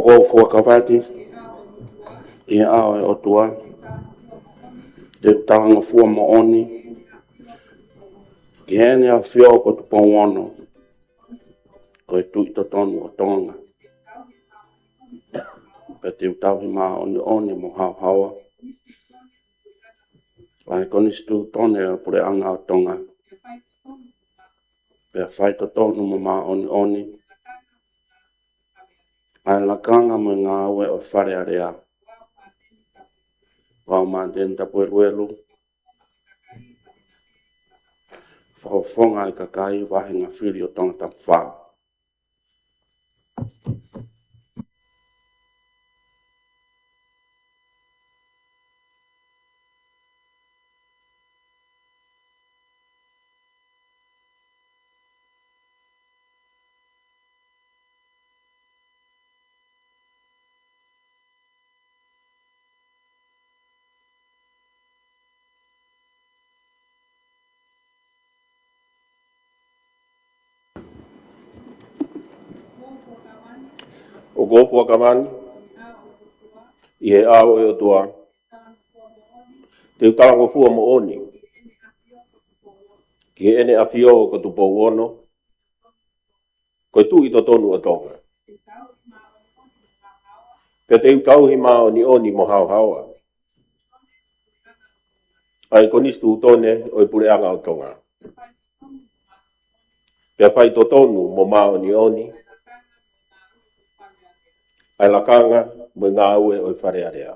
Ko e fuakava ni ʻi he ʻao ʻo e ʻOtua. Te u talangofua moʻoni ki Heʻene ʻAfio ko Tupou Ono, ko e Tuʻi totonu ʻo Tonga. Pea te u tauhi māʻoniʻoni mo haohaoa ʻa e Konisitūtone ʻo e Puleʻanga ʻo Tonga. Pea faitotonu mo māʻoniʻoni ʻa e lakanga mo e ngāue ʻa e Fale Alea. Ko au, Māteni Tapueluelu, fakafofonga ʻo e kakai vāhenga fili ʻo Tongatapu fā. ʻOku ou fuakava ni ʻi he ʻao ʻo e ʻOtua, te u talangofua moʻoni ki Heʻene ʻAfio ko Tupou Ono, ko e Tuʻi totonu ʻo Tonga. Pea te u tauhi māʻoniʻoni mo haohaoa ʻa e Konisitūtone ʻo e Puleʻanga ʻo Tonga, pea fai totonu mo māʻoniʻoni ʻa e lakanga mo e ngāue ʻo e Fale Alea.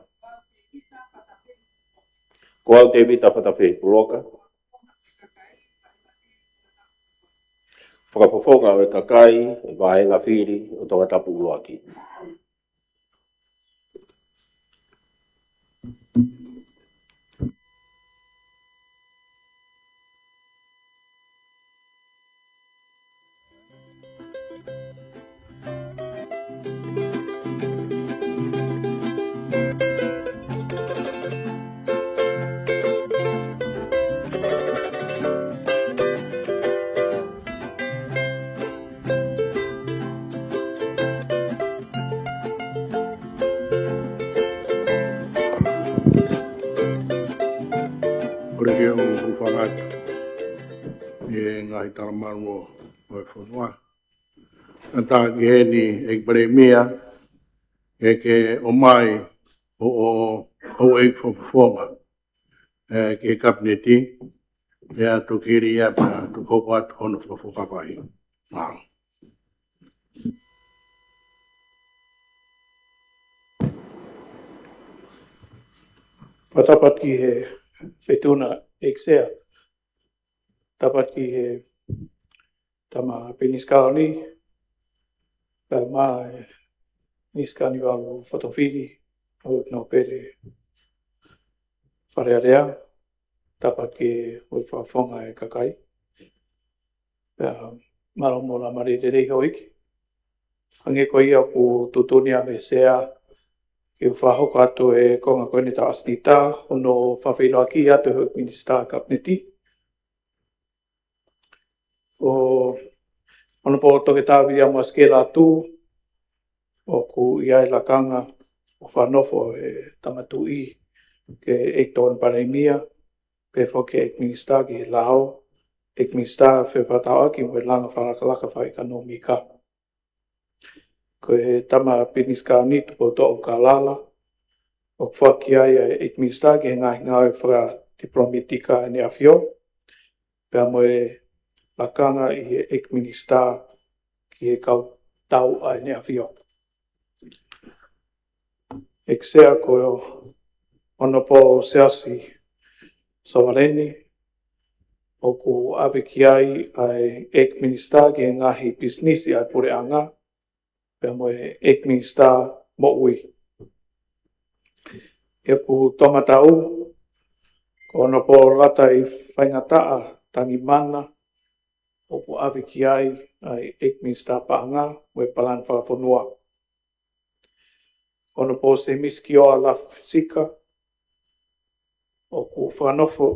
Ko au, Tēvita Fatafehi Puloka, fakafofonga ʻo e kakai ʻo e Vāhenga Fili ʻo Tongatapu ʻUluaki. Kole ke u hūfanga atu ʻi he ngaahi talamalu ʻo e fonua. Kae ʻatā ki heni, ʻEiki Palēmia, ke ke ʻomai ʻo, ʻo, ʻo e fakafofonga, ē, ki he Kapineti, ʻe atu kiri ia pea ʻatu hoko atu hono fakafofonga pai. Mālō. Fakatapu ki he Feituʻuna ʻEiki Sea, tapu ki he tama Pilinisi Kalauni, pea mo e Minisitā Niuvalu Fotofili, ʻo Nōpele Fale Alea, tapu ki he fakafofonga ʻo e kakai. Pea mālō mo e laumālie lelei houʻeiki. Hangē ko ia ʻoku tuʻutuʻuni ʻe he Sea ke u fakahoko atu e konga ko eni ʻa e ʻasenita, hono fakafeʻiloaki atu ʻe he Minisitā Kapineti. Ko Honourable Toketā Viliami Uasikela Tuu, ʻoku ʻi ai e lakanga ʻo fakanofo e Tama Tuʻi ki he ʻEiki Tokoni Palēmia, pehē foki ki he ʻEiki Minisitā ki he Lao, ʻEiki Minisitā Fefakatauʻaki mo e Langa Fakalakalaka Fakaʻekonōmika. Ko e tama Pilinisi Kalauni, Tupoutoʻa ʻUlukalala, ʻoku foaki ai ʻa e ʻEiki Minisitā ki he ngaahi ngāue fakadipilōmētika ʻEne ʻAfio, pea mo e lakanga ʻi he ʻEiki Minisitā ki he kau tau ʻa ʻEne ʻAfio. ʻEiki Sea, ko Honourable Siaosi Sovaleni, ʻoku ʻave ki ai ʻa e ʻEiki Minisitā ki he ngaahi pisinisi ʻa e Puleʻanga, pea mo e ʻEiki Minisitā Moʻui. ʻI heʻeku toʻomataʻu, ko Honourable Lata ʻi Faingataʻa Tangimana, ʻoku ʻave ki ai ʻa e ʻEiki Minisitā Paʻanga mo e Palani Fakafonua. Honourable Semisi Kioa Lafisika, ʻoku fakanofo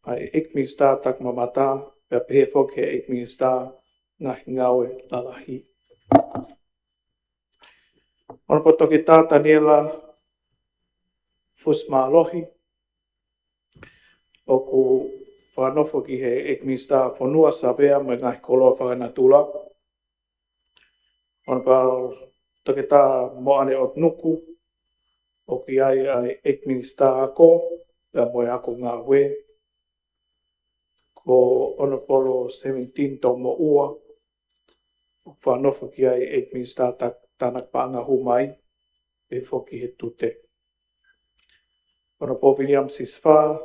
ʻa e ʻEiki Minisitā Takimamata, pea pehē foki ki he ʻEiki Minisitā Ngaahi Ngāue Lalahi. Honourable Toketā Taniela Fusimālohi, ʻoku fakanofo ki he ʻEiki Minisitā Fonua, Savea mo e Ngaahi Koloa Fakanatula. Honourable Toketā Moʻane ʻOtunuku, ʻoku ʻi ai ʻa e ʻEiki Minisitā Ako, pea mo e Ako Ngāue. Ko Honourable Sevenitini Tomoʻua, ʻoku fakanofo ki ai ʻa e ʻEiki Minisitā Ta-, Tānaki Paʻanga Hū Mai, pehē foki ki he Tute. Honourable Viliami Sisifā,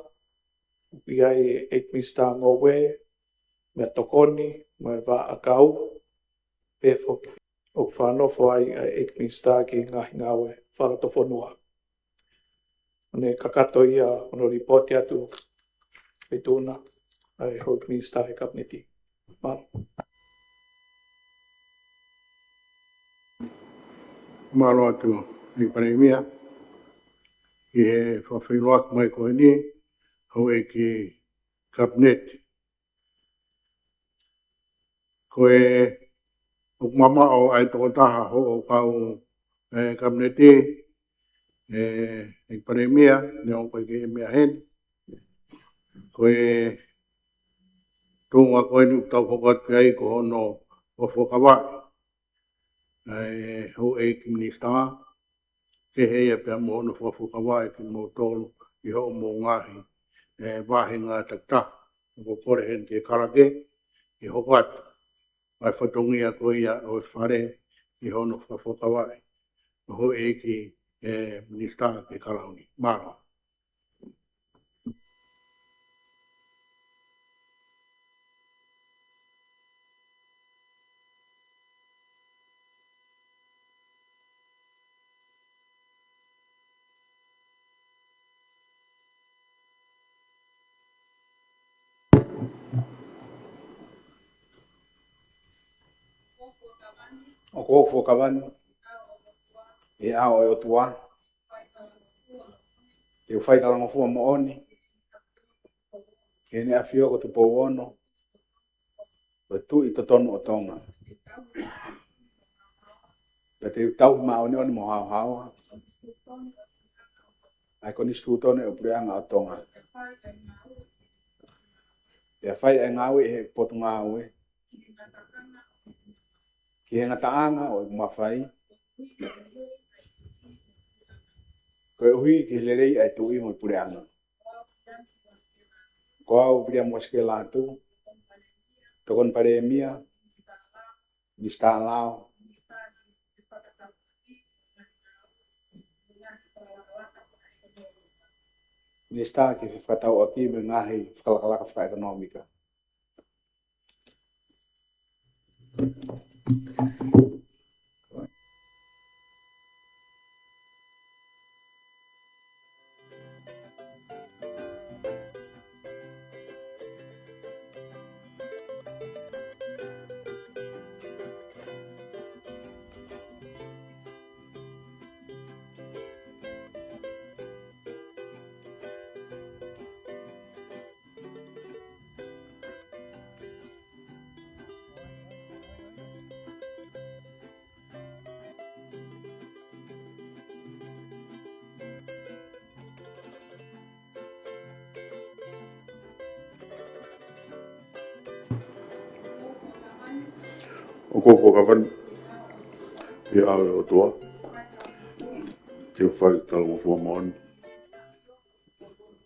ʻoku ʻi ai ʻa e ʻEiki Minisitā Ngoue, Meʻatokoni mo e Vā ʻAkau, pehē foki ʻoku fakanofo ai ʻa e ʻEiki Minisitā ki he Ngaahi Ngāue Fakalotofonua. ʻOku ne kakato ia hono lipooti atu, Feituʻuna, ʻa e Houʻeiki Minisitā ʻi he Kapineti. Mālō. Mālō atu, ʻEiki Palēmia, ʻi he fakafeʻiloaki mai ko eni, Houʻeiki Kapineti. Ko e ʻoku mamaʻo ʻa e tokotaha hoʻo kau ʻe Kapineti, ʻe, ʻEiki Palēmia, neongo ʻoku ʻikai ke meʻa heni. Ko e tuʻunga ko eni ʻoku tau hoko atu ai ko hono fakafuakavaʻi ʻa e Houʻeiki Minisitā, kehe ia pea mo hono fakafuakavaʻi kimoutolu ʻi hoʻomou ngaahi, ʻe, vāhenga takitaha. Ko e kole heni ke kalake, ke hoko atu ʻa e fatongia ko ia ʻo e Fale ʻi hono fakafuakavaʻi ʻo e Houʻeiki, ʻe, Minisitā ki he Kalauni. Mālō. ʻOku ou fuakava ni ʻi he ʻao ʻo e ʻOtua, te u fai talangofua moʻoni ki Heʻene ʻAfio ko Tupou Ono, ko e Tuʻi totonu ʻo Tonga. Pea te u tauhi māʻoniʻoni mo haohaoa ʻa e Konisitūtone ʻo e Puleʻanga ʻo Tonga, pea fai ʻa e ngāue ʻi he Potungāue ki he ngataʻanga ʻo ʻeku mafai, koeʻuhi ki he lelei ʻa e Tuʻi mo e Puleʻanga. Ko au, Viliami Uasikela Lātū, Tokoni Palēmia, Minisitā Lao, Minisitā ki he Fefakatauʻaki mo e Ngaahi Fakalakalaka Fakaʻekonōmika. ʻOku ou fuakava ni ʻi he ʻao ʻo e ʻOtua, te u fai talangofua moʻoni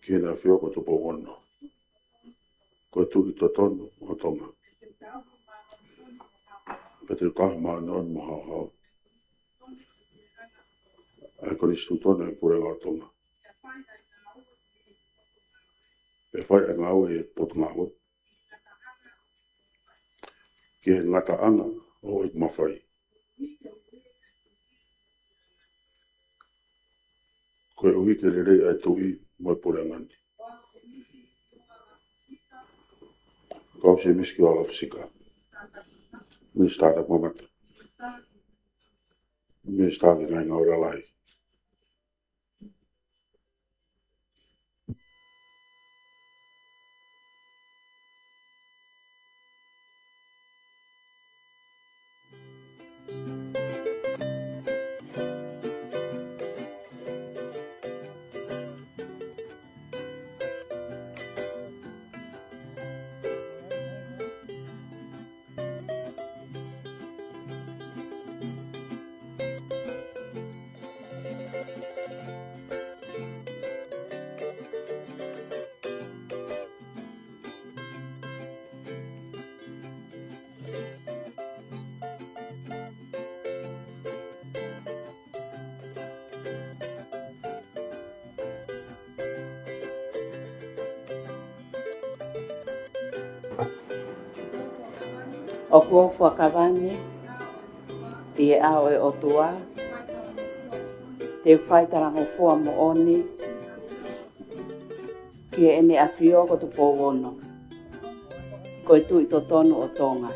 ki Heʻene ʻAfio ko Tupou Ono, ko e Tuʻi totonu ʻo Tonga. Pea te u tauhi māʻoniʻoni mo haohaoa ʻa e Konisitūtone ʻo e Puleʻanga ʻo Tonga, pea fai ʻa e ngāue ʻi he Potungāue ki he ngataʻanga ʻo ʻeku mafai, koeʻuhi ki he lelei ʻa e Tuʻi mo e Puleʻanga ni. Ko au Sēmisi Kiuala Fusika, Minisitā Takimamata, Minisitā ki he Ngaahi Ngāue Lalahi. ʻOku ou fuakava ni ʻi he ʻao ʻo e ʻOtua, te u fai talangofua moʻoni ki Heʻene ʻAfio ko Tupou Ono, ko e Tuʻi totonu ʻo Tonga.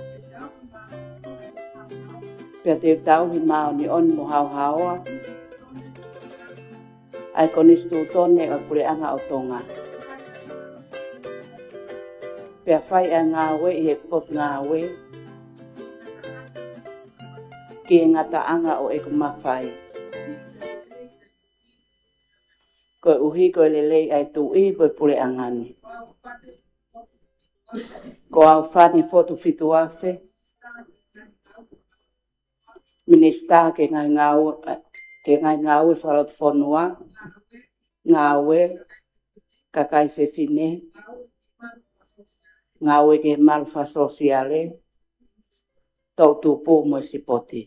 Pea te u tauhi māʻoniʻoni mo haohaoa ʻa e Konisitūtone ʻo e Puleʻanga ʻo Tonga, pea fai ʻa e ngāue ʻi he Potungāue ki he ngataʻanga ʻo ʻeku mafai, koeʻuhi ko e lelei ʻa e Tuʻi mo e Puleʻanga ni. Ko au Fane Fotu Fituafe, Minisitā ki he Ngaahi Ngāue, ki he Ngaahi Ngāue Fakalotofonua, Ngāue, Kakai Fefine, Ngāue ki he Malu Fakasōsiale, Toʻu Tupu mo e Sipoti.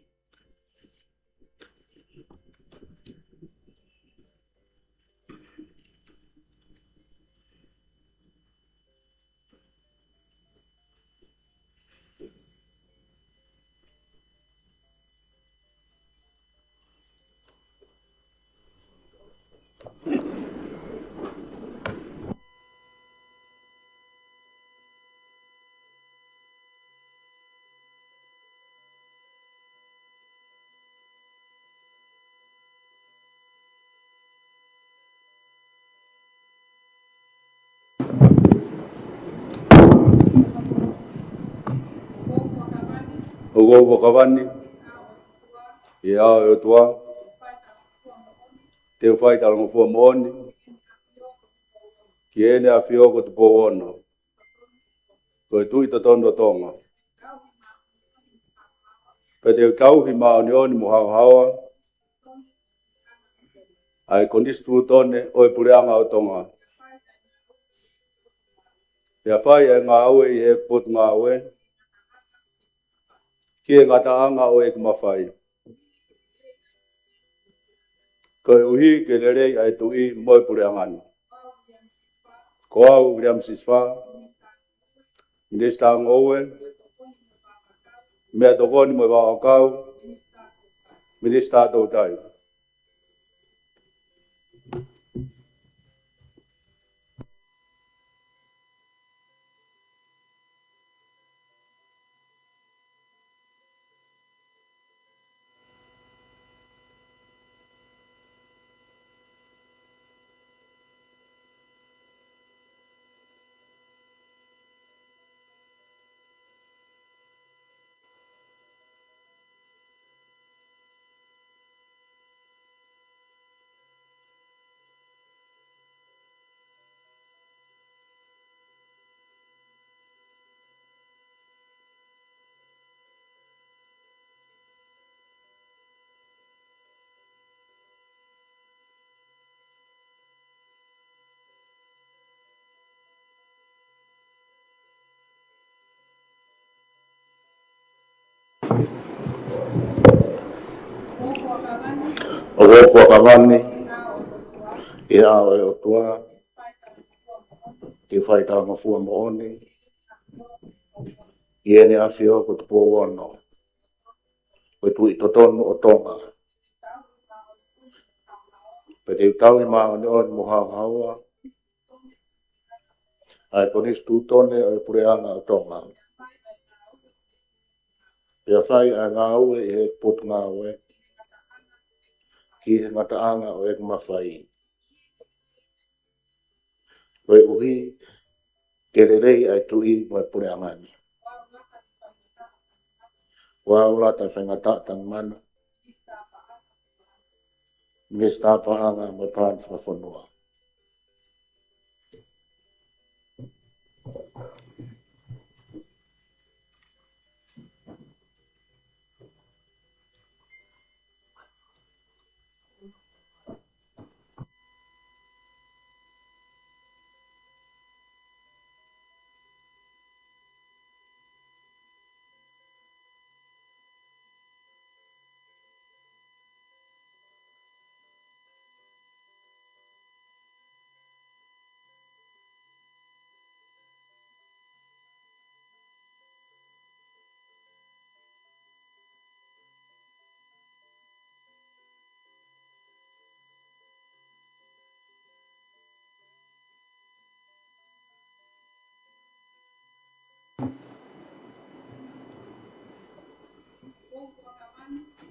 ʻOku ou fakavani ʻi he ʻao ʻo e ʻOtua, te u fai talangofua moʻoni ki Heʻene ʻAfio ko Tupou Ono, ko e Tuʻi totonu ʻo Tonga, pea te u tauhi māʻoniʻoni mo haohaoa ʻa e Konisitūtone ʻo e Puleʻanga ʻo Tonga, pea fai ʻa e ngāue ʻi he Potungāue ki he ngataʻanga ʻo ʻeku mafai, koeʻuhi ke lelei ʻa e Tuʻi mo e Puleʻanga ni. Ko au Viliami Sisifā, Minisitā Ngoue, Meʻatokoni mo e Vavaʻu ʻAkau, Minisitā Toutai. ʻOku ou fakavani ʻi he ʻao ʻo e ʻOtua, te u fai talangofua moʻoni ki Heʻene ʻAfio ko Tupou Ono, ko e Tuʻi totonu ʻo Tonga, pea te u tauhi māʻoniʻoni mo haohaoa ʻa e Konisitūtone ʻo e Puleʻanga ʻo Tonga, pea fai ʻa e ngāue ʻi he Potungāue ki he ngataʻanga ʻo ʻeku mafai, koeʻuhi ke lelei ʻa e Tuʻi mo e Puleʻanga ni. Ko au Lata Faingataʻa Tangimana, Minisitā Paʻanga mo e Palani Fakafonua.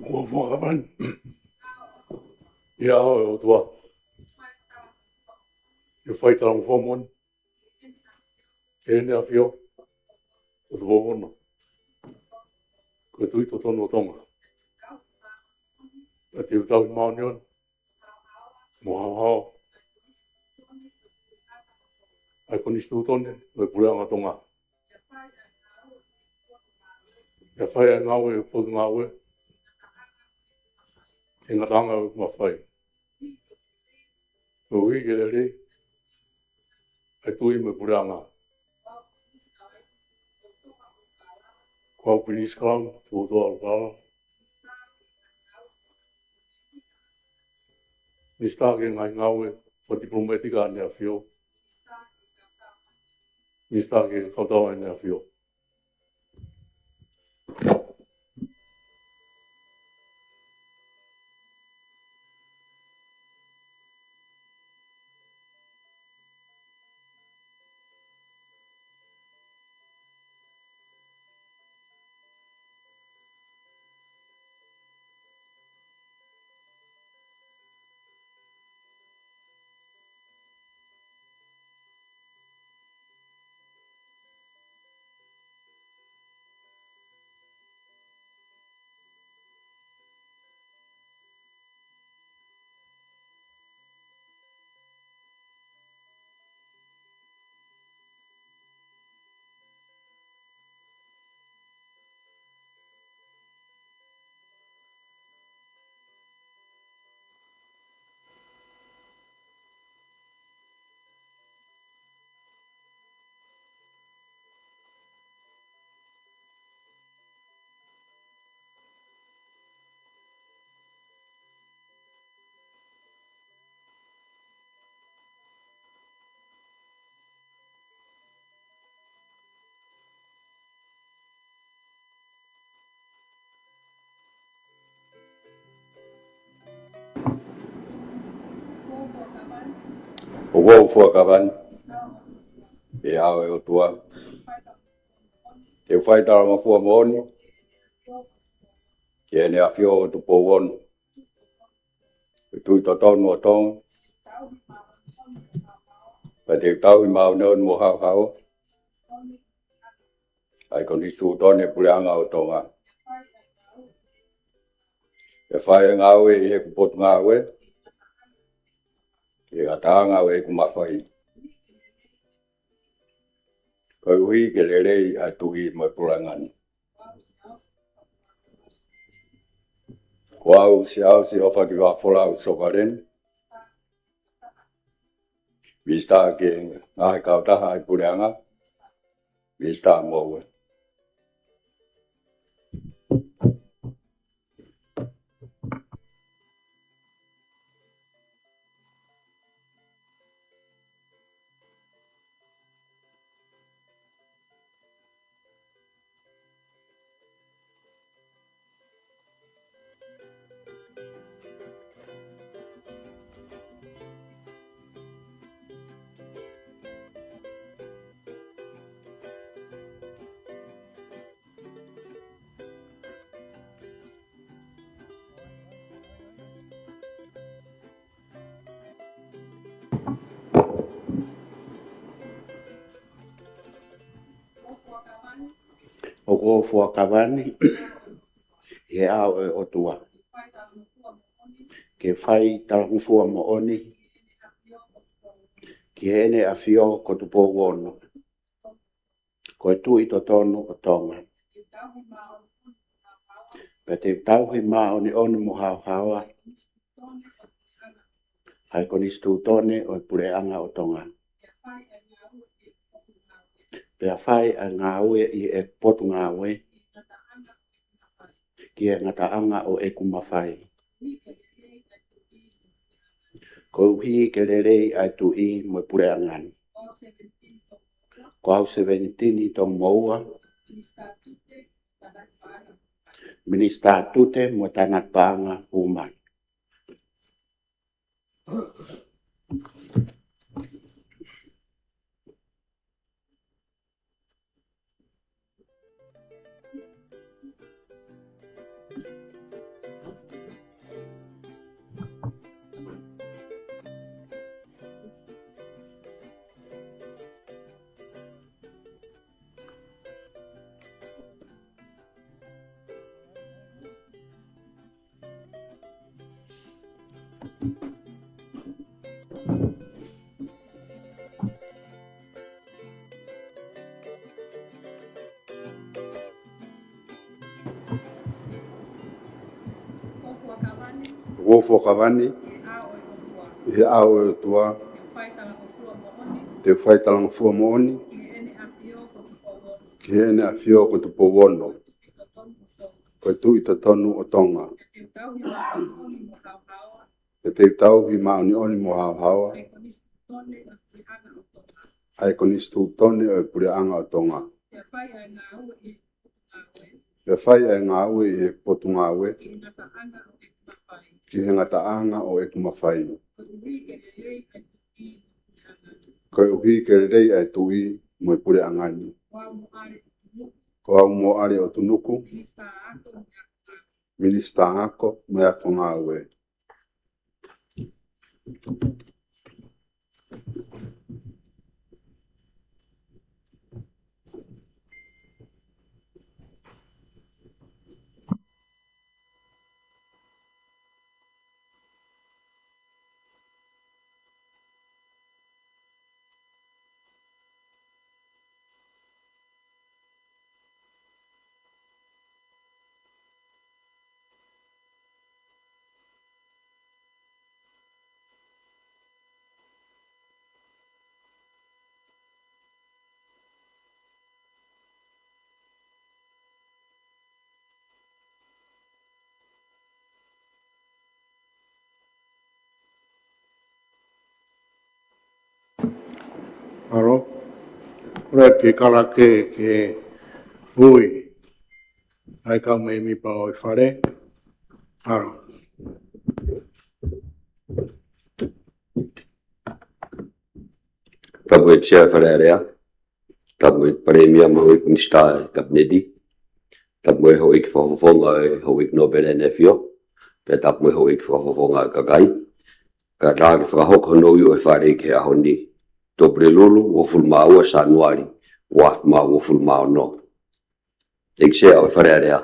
ʻOku ou fakavani ʻi he ʻao ʻo e ʻOtua, te u fai talangofua moʻoni ki Heʻene ʻAfio ko Tupou Ono, ko e Tuʻi totonu ʻo Tonga, pea te u tauhi māʻoniʻoni mo haohaoa ʻa e Konisitūtone ʻo e Puleʻanga ʻo Tonga. Pea fai ʻa e ngāue ʻa e Potungāue ki he ngataʻanga ʻo ʻeku mafai. Koeʻuhi ke lelei ʻa e Tuʻi mo e Puleʻanga. Ko au Pilinisi Kalauni Tupuʻutoʻa ʻUlukalala, Minisitā ki he Ngaahi Ngāue Fakatipilomatika ʻAneʻAfio, Minisitā ki he Kautau ʻAneʻAfio. ʻOku ou fuakava ni ʻi he ʻao ʻo e ʻOtua, ke u fai talangofua moʻoni ki Heʻene ʻAfio ko Tupou Ono, ko e Tuʻi totonu ʻo Tonga, pea te u tauhi māʻoniʻoni mo haohaoa ʻa e Konisitūtone ʻo e Puleʻanga ʻo Tonga. Pea fai ʻa e ngāue ʻi heʻeku Potungāue ki he ngataʻanga ʻo ʻeku mafai. Koeʻuhi ke lelei ʻa e Tuʻi mo e Puleʻanga ni. Ko au Siaosi ʻOfa Tuʻivaʻofolau Sokaleni, Minisitā ki he Ngaahi Kautaha ʻa e Puleʻanga, Minisitā Moʻui. ʻOku ou fuakava ni ʻi he ʻao ʻo e ʻOtua, ke fai talangofua moʻoni ki Heʻene ʻAfio ko Tupou Ono, ko e Tuʻi totonu ʻo Tonga. Pea te u tauhi māʻoniʻoni mo haohaoa ʻa e Konisitūtone ʻo e Puleʻanga ʻo Tonga. Pea fai ʻa e ngāue ʻi heʻeku Potungāue ki he ngataʻanga ʻo ʻeku mafai. Koeʻuhi ke lelei ʻa e Tuʻi mo e Puleʻanga ni. Ko au Sevenitini Tomoua, Minisitā Tute mo e Tānaki Paʻanga ʻUmai. Kuo u fuakava ni ʻi he ʻao ʻo e ʻOtua, te u fai talangofua moʻoni ki Heʻene ʻAfio ko Tupou Ono, ko e Tuʻi Totonu ʻo Tonga, pea te u tauhi māʻoniʻoni mo haohaoa ʻa e Konisitūtone ʻo e Puleʻanga ʻo Tonga, pea fai ʻa e ngāue ʻi he Potungāue ki he ngataʻanga ʻo ʻeku mafai, koeʻuhi ke lelei ʻa e Tuʻi mo e Puleʻanga ni. Ko au Moale ʻOtunuku, Minisitā Ako mo e Ako Ngāue. Mālō. Ora ke kalake ke ui ʻa e kau mēmipa ʻo e Fale. Mālō. Tapu e Sea Fale Alea. Tapu e Palēmia mo e Minisitā Kapineti. Tapu e Houʻeiki Fakafofonga ʻo e Houʻeiki Nōpele ʻEne ʻAfio. Pea tapu e Houʻeiki Fakafofonga ʻo e kakai. Kātaki fakahoko hono ui ʻo e Fale ki he ʻaho ni, Tupou Ono, uofulu mā ua Sānuali, uaafe mā uofulu mā ono. ʻEiki Sea ʻo e Fale Alea.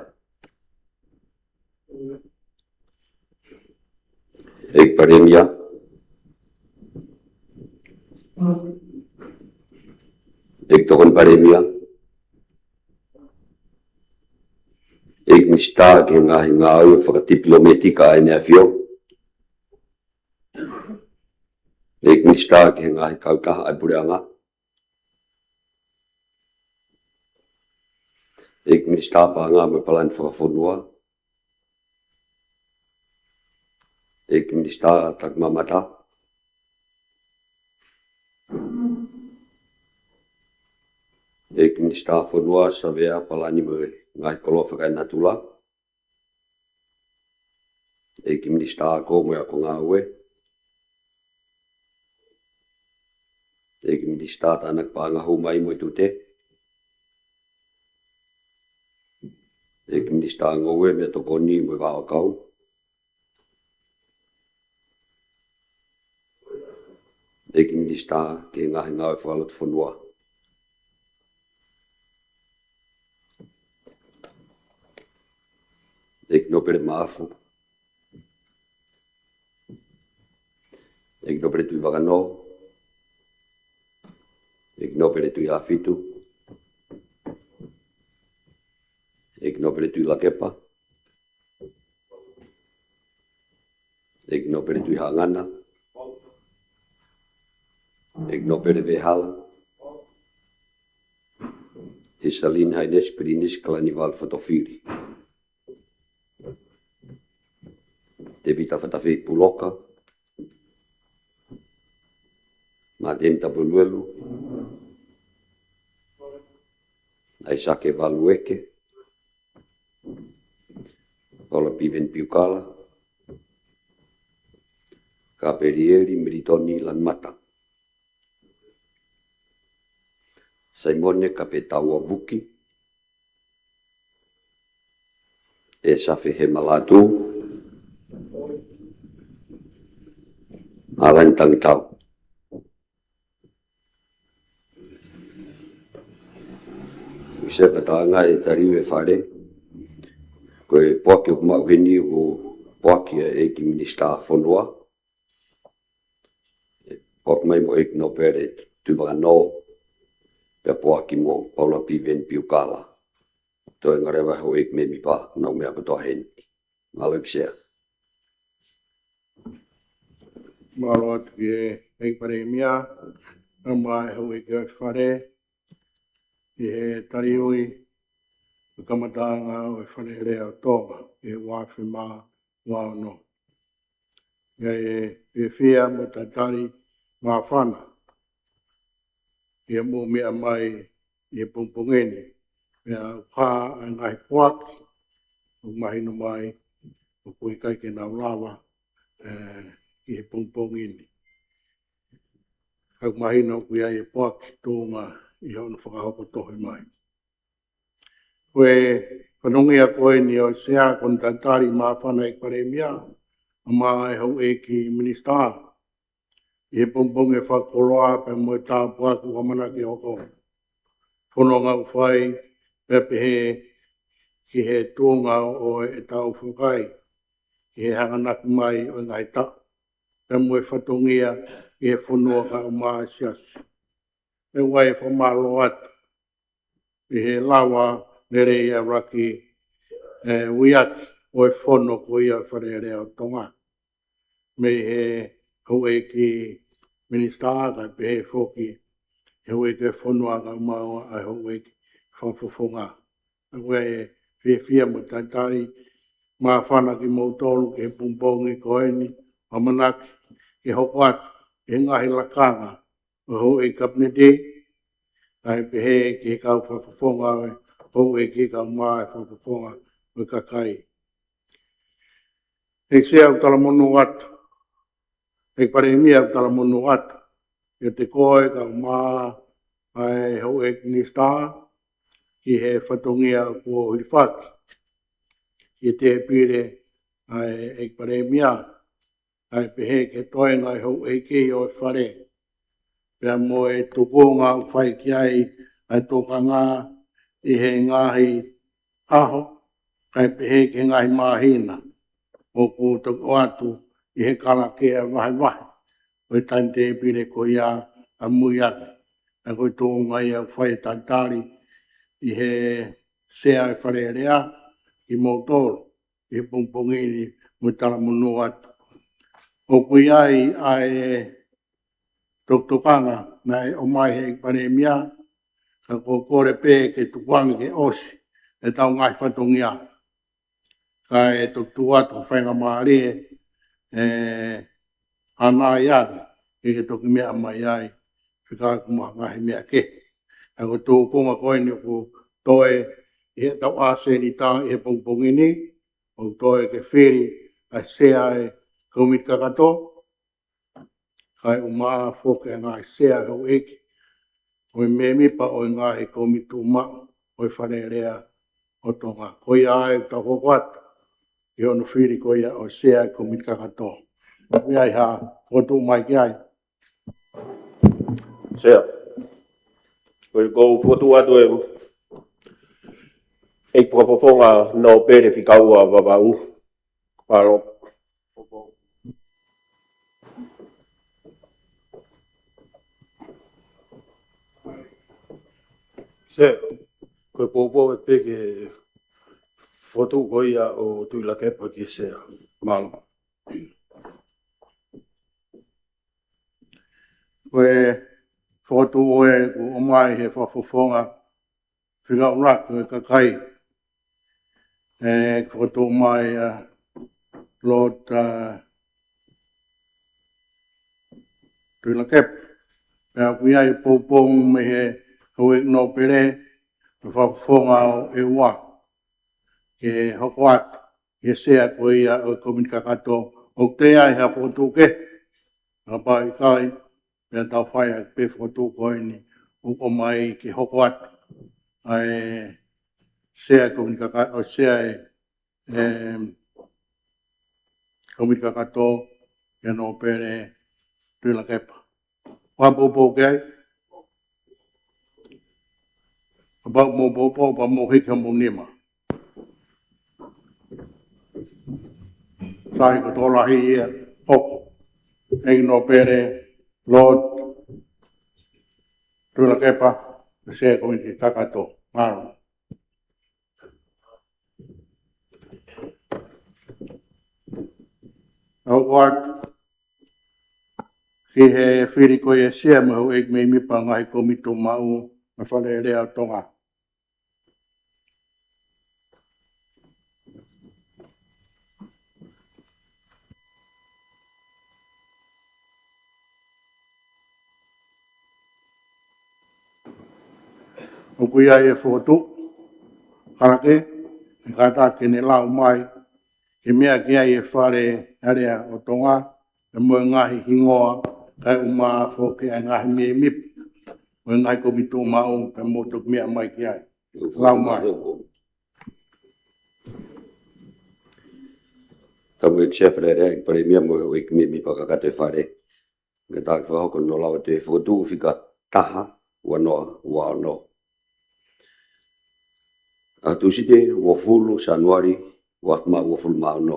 ʻEiki Palēmia. ʻEiki Tokoni Palēmia. ʻEiki Minisitā ki he ngaahi ngāue fakatipilometika ʻa ʻEne ʻAfio. ʻEiki Minisitā ki he ngaahi kautaha ʻa e Puleʻanga. ʻEiki Minisitā Paʻanga mo e Palani Fakafonua. ʻEiki Minisitā Takimamata. ʻEiki Minisitā Fonua, Savea, Palani mo e ngaahi Koloa Fakaenatula. ʻEiki Minisitā Ako mo e Ako Ngāue. ʻEiki Minisitā Tānaki Paʻanga, Hū Mai mo e Tute. ʻEiki Minisitā Ngoue, Meʻatokoni mo e Vaoʻakau. ʻEiki Minisitā ki he ngaahi ngāue fakalotofonua. ʻEiki Nōpele Maʻafu. ʻEiki Nōpele Tuʻivakanō. ʻEiki Nōpele Tuʻiʻāfitu. ʻEiki Nōpele Tuʻilakepa. ʻEiki Nōpele Tuʻihaʻangana. ʻEiki Nōpele Vehala. His Hellenic Highness Pilinisi Kalaniuvalu Fotofili. Tēvita Fatafehi Puloka. Māteni Tapueluelu. ʻAisake Valueke. Paula Piveni Piukala. Kapelieli Militoni Lanumata. Saimone Kapetaua Vuki. ʻEsafe Hema Lātū. ʻAlani Tangitau. ʻI he fakatahaʻanga ʻe tali ʻe he Fale, ko e poaki ʻoku maʻu heni ko e poaki ʻa e ʻEiki Minisitā Fonua, poaki mai mo e ʻEiki Nōpele Tuʻivakanō, pea poaki mo Paula Piveni Piukala. Toe ngare vai houʻeiki mēmipa, nau meʻa kotoa heni. Mālō ʻEiki Sea. Mālō atu ki he ʻEiki Palēmia, pea mo e houʻeiki ʻo e Fale, ʻi he taliui ʻo e kamataʻanga ʻo e Fale Alea ʻo Tonga, ʻi he ua afe mā ua ono. ʻOku ou fiefia mo talitali māfana ʻi he mou meʻa mai ʻi he pongipongi ni. Pea ʻoku hā ʻa e ngaahi poaki ʻoku mahino mai ʻoku ʻikai ke nau lava, ē, ʻi he pongipongi ni. Ka ʻoku mahino ʻoku ʻi ai e poaki tuʻunga ʻi hono fakahoko tohi mai. Ko e fatongia ko eni ʻo e Sea, ko hono talitali māfana ʻEiki Palēmia, pea mo e houʻeiki Minisitā, ʻi he pongipongi ʻo e fakakoloa pea mo e tāpuaki ʻoku ʻamanaki ke hoko. Fononga ʻoku fai, pea pehē ki he tuʻunga ʻo ʻetau foki ki he hanganaki mai ʻo e ngaahi taʻu, pea mo e fatongia ʻi he fonua kae ʻumaʻā e Siasi. ʻOku ou fakamālō atu ʻi he lava lelei ʻa e ʻuluaki, ē, uiaki ʻo e fono ko ia ʻo e Fale Alea ʻo Tonga, mei he houʻeiki Minisitā kae pehē foki he houʻeiki ʻo e fonua kae ʻumaʻā ʻa e houʻeiki fakafofonga. ʻOku ou fiefia mo talitali māfana kimoutolu ki he pongipongi ko eni, ʻamanaki ke hoko atu ʻi he ngaahi lakanga ʻo e houʻeiki Kapineti, kae pehē ki he kau fakafofonga ʻo e houʻeiki kae ʻumaʻā e fakafofonga ʻo e kakai. ʻEiki Sea, ʻoku talamonū atu, ʻEiki Palēmia, ʻoku talamonū atu kiate koe kae ʻumaʻā ʻa e houʻeiki Minisitā ki he fatongia kuo hilifaki ki he tēpile ʻa e ʻEiki Palēmia, kae pehē ki he toenga ʻo e houʻeiki ʻo e Fale, pea mo e tuʻunga ʻoku fai ki ai ʻa e tokanga ʻi he ngaahi ʻaho, kae pehē ki he ngaahi māhina ʻoku toki ʻoatu ʻi he kalake ʻa e vahevahe ʻo e taimi tēpile ko ia ʻamui ake. Ka ko e tuʻunga ia ʻoku fai e talitali ʻi he Sea ʻo e Fale Alea kimoutolu ʻi he pongipongi ni, mo e talamonū atu. ʻOku ʻi ai ʻa e tokanga naʻe ʻomai ʻe he ʻEiki Palēmia, ka ʻoku ou kole pē ke tukuange ke ʻosi ʻetau ngaahi fatongia, kae toki tuʻu atu ha faingamālie, ē, ʻanai ake ke ke toki meʻa mai ai, fekauʻaki mo ha ngaahi meʻa kehe. Ka ko e tuʻunga ko eni ʻoku toe ʻi heʻetau ʻasenita ʻi he pongipongi ni, ʻoku toe ke fili ʻa e Sea ʻo e Kōmiti Kakato, kae ʻumaʻā foki ʻa e ngaahi Sea ʻo e houʻeiki, ʻo e mēmipa ʻo e ngaahi kōmiti tuʻumaʻu ʻo e Fale Alea ʻo Tonga. Ko ia ai ʻoku tau hoko atu ʻi hono fili ko ia ʻo e Sea ʻo e Kōmiti Kakato. ʻOku ʻi ai ha fokotuʻu mai ki ai? Sea, ko e, ʻoku ou fokotuʻu atu e, ʻEiki Fakafofonga Nōpele Fikaua Vavaʻu. Mālō. Sea, ko e poupou ē pē ki he fokotuʻu ko ia ʻo Tuʻilakepa ki he Sea. Mālō. Ko e fokotuʻu ē kuo ʻomai ʻe he Fakafofonga Fika ʻUluaki ʻo e kakai, ē, kuo tuʻu mai ʻa Lord, ā, Tuʻilakepa. Pea ʻoku ʻi ai e poupou mei he houʻeiki nōpele, ʻa e fakafofonga ʻe ua, ke hoko atu ʻi he Sea ko ia ʻo e Kōmiti Kakato. ʻOku toe ʻi ai ha fokotuʻu kehe? Kapau ʻikai, pea tau fai ʻaki pē fokotuʻu ko eni ʻoku ʻomai ke hoko atu ʻa e Sea Kōmiti Kaka-, ʻo e Sea ʻo e, ē, Kōmiti Kakato, ʻa e nōpele Tuʻilakepa. Ua poupou ki ai. Kapau ʻoku mou poupou, pea mou hiki homou nima. Sai, ko e tokolahi ia, hoko. ʻEiki nōpele, Lord Tuʻilakepa, Sea Kōmiti Kakato. Mālō. Hoko atu ki he fili ko ia e sea mo e houʻeiki mēmipa ngaahi kōmiti tuʻumaʻu ʻa e Fale Alea ʻo Tonga. ʻOku ʻi ai e fokotuʻu kalake, ʻe kātaki ke ne lau mai, ke meʻa ki ai e Fale Alea ʻo Tonga, pea mo e ngaahi hingoa, kae ʻumaʻā foki ʻa e ngaahi mēmipa ʻo e ngaahi kōmiti tuʻumaʻu, pea mo toki meʻa mai ki ai. Lau mai. Tapu ʻEiki Sea Fale Alea, ʻEiki Palēmia mo e houʻeiki mēmipa kakato e Fale. Meʻa tāki fakahoko hono lau atu e fokotuʻu fika taha ua noa ua ono. ʻAho Tūsite, uofulu Sānuali, ua afe mā uofulu mā ono.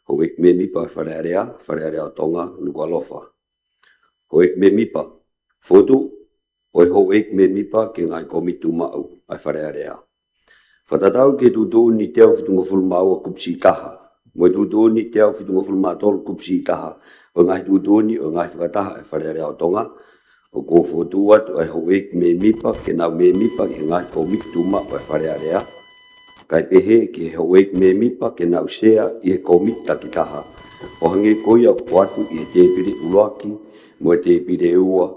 Houʻeiki mēmipa Fale Alea, Fale Alea ʻo Tonga, Nukuʻalofa. Houʻeiki mēmipa, fokotuʻu ʻo e houʻeiki mēmipa ki he ngaahi kōmiti tuʻumaʻu ʻa e Fale Alea. Fakatatau ki he tuʻutuʻuni teau fitungofulu mā ua kupu siʻi taha, mo e tuʻutuʻuni teau fitungofulu mā tolu kupu siʻi taha, ʻo e ngaahi tuʻutuʻuni ʻo e ngaahi fakataha ʻa e Fale Alea ʻo Tonga, ʻoku ou fokotuʻu atu ʻa e houʻeiki mēmipa ke nau mēmipa ʻi he ngaahi kōmiti tuʻumaʻu ʻa e Fale Alea, kae pehē ki he houʻeiki mēmipa ke nau sea ʻi he kōmiti takitaha, ʻo hangē ko ia ʻoku ʻoatu ʻi he tēpile ʻuluaki mo e tēpile ua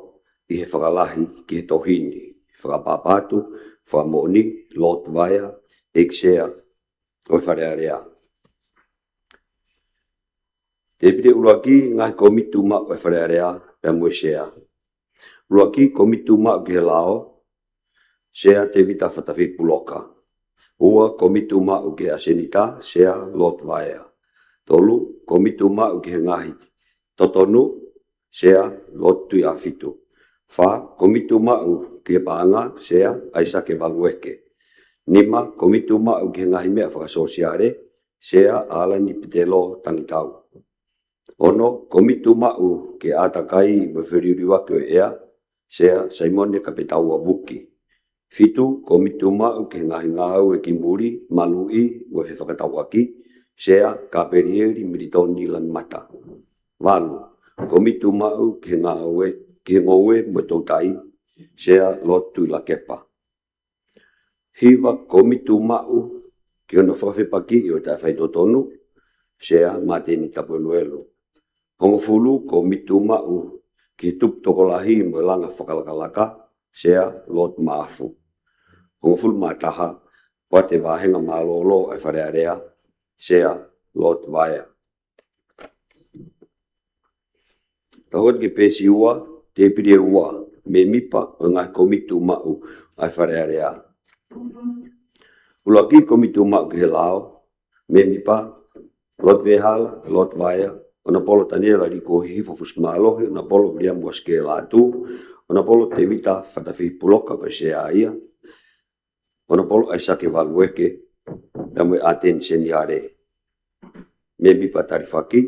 ʻi he fakalahi ki he tohi ni. Fakapapātu, fakamoʻoni, Lord Vaea, ʻEiki Sea ʻo e Fale Alea. Tēpile ʻuluaki, ngaahi kōmiti tuʻumaʻu ʻa e Fale Alea, pea mo e sea. ʻUluaki, kōmiti tuʻumaʻu ki he lao, Sea Tevita Fatafehi Puloka. Ua, kōmiti tuʻumaʻu ki he ʻasenita, Sea Lord Vaea. Tolu, kōmiti tuʻumaʻu ki he ngaahi totonu, Sea Lord Tuʻiʻāfitu. Fā, kōmiti tuʻumaʻu ki he paʻanga, Sea ʻAisake Valueke. Nima, kōmiti tuʻumaʻu ki he ngaahi meʻa fakasōsiale, Sea ʻAlani Petelo Tangitau. Ono, kōmiti tuʻumaʻu ki he ʻātakai mo e feliuliuaki ʻo e ʻea, Sea Saimone Kapetaua Vuki. Fitu, kōmiti tuʻumaʻu ki he ngaahi ngāue ki muli, maluʻi mo e fefakatauʻaki, Sea Kapelieli Militoni Lanumata. Valu, kōmiti tuʻumaʻu ki he ngāue, ki he ngoue mo e toutai, Sea Lord Tuʻilakepa. Hiva, kōmiti tuʻumaʻu ki hono fakafepakiʻi ʻo e taʻefaitotonu, Sea Māteni Tapueluelu. Hongofulu, kōmiti tuʻumaʻu ki he tupu tokolahi mo e langa fakalakalaka, Sea Lord Maʻafu. Hongofulu mā taha, Poate Vāhenga Mālōlō ʻa e Fale Alea, Sea Lord Vaea. Tau atu ki he peesi ua, tēpile ua, mēmipa ʻo e ngaahi kōmiti tuʻumaʻu ʻa e Fale Alea. ʻUluaki, kōmiti tuʻumaʻu ki he lao, mēmipa, Lord Vehala, Lord Vaea, Honourable Taniela Likuohihifo Fusimālohi, Honourable Viliami Uasikē Lātū, Honourable Tevita Fatafehi Puloka ko e sea ia, Honourable ʻAisake Valueke, pea mo e ʻAteni Seniale. Mēmipa talifaki,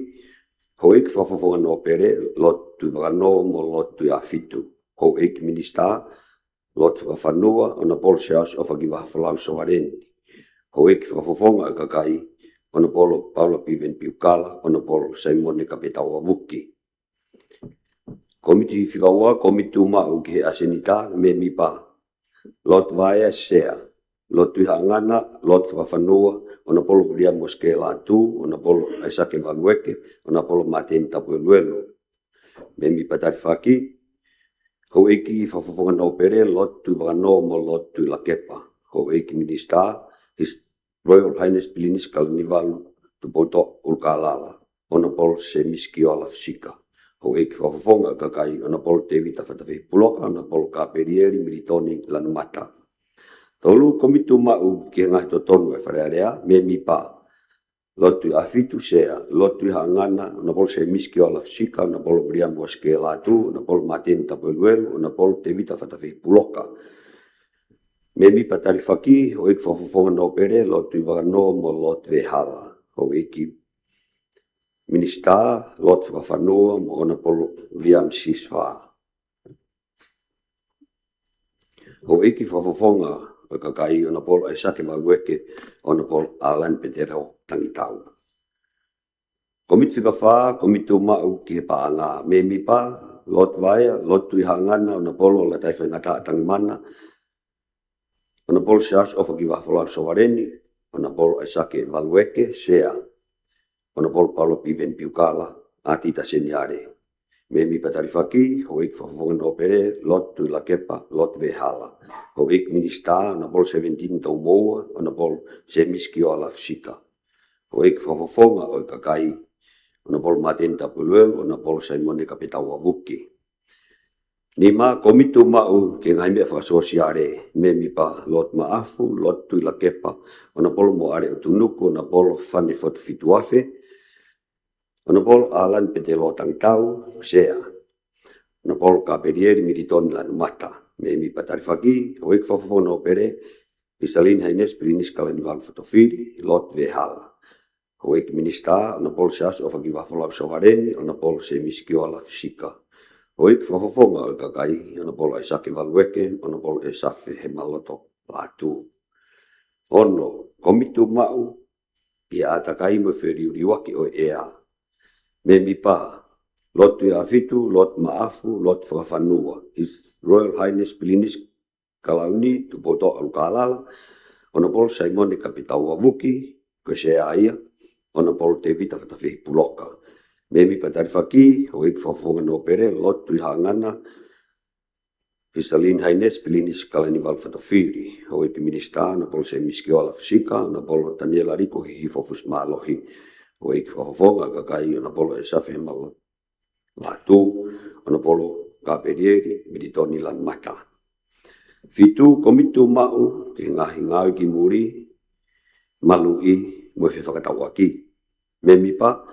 Houʻeiki Fakafofonga Nōpele, Lord Tuʻivakanō mo Lord Tuʻiʻāfitu. Houʻeiki Minisitā, Lord Fakafanua, Honourable Siaosi ʻOfakivaha Folau Sovaleni. Houʻeiki Fakafofonga ʻo e Kakai, Honourable Paula Piveni Piukala, Honourable Saimone Kapetaua Vuki. Kōmiti fika ua, kōmiti tuʻumaʻu ki he ʻasenita, mēmipa, Lord Vaea, sea, Lord Tuʻihaʻangana, Lord Fakafanua, Honourable Viliami Uasikē Lātū, Honourable ʻAisake Valueke, Honourable Māteni Tapueluelu. Mēmipa talifaki, Houʻeiki Fakafofonga Nōpele, Lord Tuʻivakanō mo Lord Tuʻilakepa. Houʻeiki Minisitā, His Royal Highness Pilinisi Kalaniuvalu Tupoutoʻa ʻUlukālala, Honourable Semisi Kiola Fusika. Houʻeiki Fakafofonga ʻo e Kakai, Honourable Tevita Fatafehi Puloka, Honourable Kapelieli Militoni Lanumata. Tolu, kōmiti tuʻumaʻu ki he ngaahi totonu ʻa e Fale Alea, mēmipa, Lord Tuʻiʻāfitu, sea, Lord Tuʻihaʻangana, Honourable Semisi Kiola Fusika, Honourable Viliami Uasikē Lātū, Honourable Māteni Tapueluelu, Honourable Tevita Fatafehi Puloka. Mēmipa talifaki, Houʻeiki Fakafofonga Nōpele, Lord Tuʻivakanō mo Lord Vehala. Houʻeiki Minisitā, Lord Fakafanua mo Honourable Viliami Sisifā. Houʻeiki Fakafofonga ʻo e Kakai, Honourable ʻAisake Valueke, Honourable ʻAlani Petelo Tangitau. Kōmiti fika fā, kōmiti tuʻumaʻu ki he paʻanga, mēmipa, Lord Vaea, Lord Tuʻihaʻangana, Honourable Lātaifaingataʻa Tangimana, Honourable Siaosi ʻOfa Kivafolau Sovaleni, Honourable ʻAisake Valueke, Sea, Honourable Paula Piveni Piukala, ʻAtita Seniale. Mēmipa Talifaki, Houʻeiki Fakafofonga Nōpele, Lord Tuʻilakepa, Lord Vehala. Houʻeiki Minisitā, Honourable Sevenitini Toumoua, Honourable Semisi Kioa Lafusika. Houʻeiki Fakafofonga ʻo e kakai, Honourable Māteni Tapueluelu, Honourable Saimone Kapetau ʻAvuki. Nima, Kōmiti Tuʻumaʻu ki he Ngaahi Meʻa Fakasōsiale, mēmipa Lord Maʻafu, Lord Tuʻilakepa, Honourable Moale ʻOtunuku, Honourable Fane Fotu Fituafe, Honourable ʻAlani Petelō Tangitau, Sea, Honourable Kapelieli Militoni Lanumata. Mēmipa Talifaki, Houʻeiki Fakafofonga Nōpele, His Highness Pilinisi Kalaniuvalu Fatofili, Lord Vehala. Houʻeiki Minisitā, Honourable Siaosi ʻOfa Kivafolau Sovaleni, Honourable Semisi Kioa Lafusika. Houʻeiki Fakafofonga ʻo e kakai, Honourable ʻAisake Valueke, Honourable ʻEsafe Hemaloto Lātū. Ono, Kōmiti Tuʻumaʻu ki he ʻĀtakai mo e Feliuliuaki ʻo e ʻEa, mēmipa Lord Tuʻiʻāfitu, Lord Maʻafu, Lord Fakafanua, His Royal Highness Pilinisi Kalauni Tupoutoʻa ʻUlukalala, Honourable Saimone Kapitau ʻAvuki, ko e Sea ia, Honourable Tevita Fatafehi Puloka. Mēmipa Talifaki, Houʻeiki Fakafofonga Nōpele, Lord Tuʻihaʻangana, His Highness Pilinisi Kalaniuvalu Fatofili, Houʻeiki Minisitā, Honourable Semisi Kioa Lafusika, Honourable Taniela Liko Hihifo Fusimālohi, Houʻeiki Fakafofonga kakai, Honourable ʻEsafe Hemaloto Lātū, Honourable Kapelieli Militoni Lanumata. Fitu, Kōmiti Tuʻumaʻu ki he Ngaahi Ngāue ki Muli, Maluʻi mo e Fefakatauʻaki, mēmipa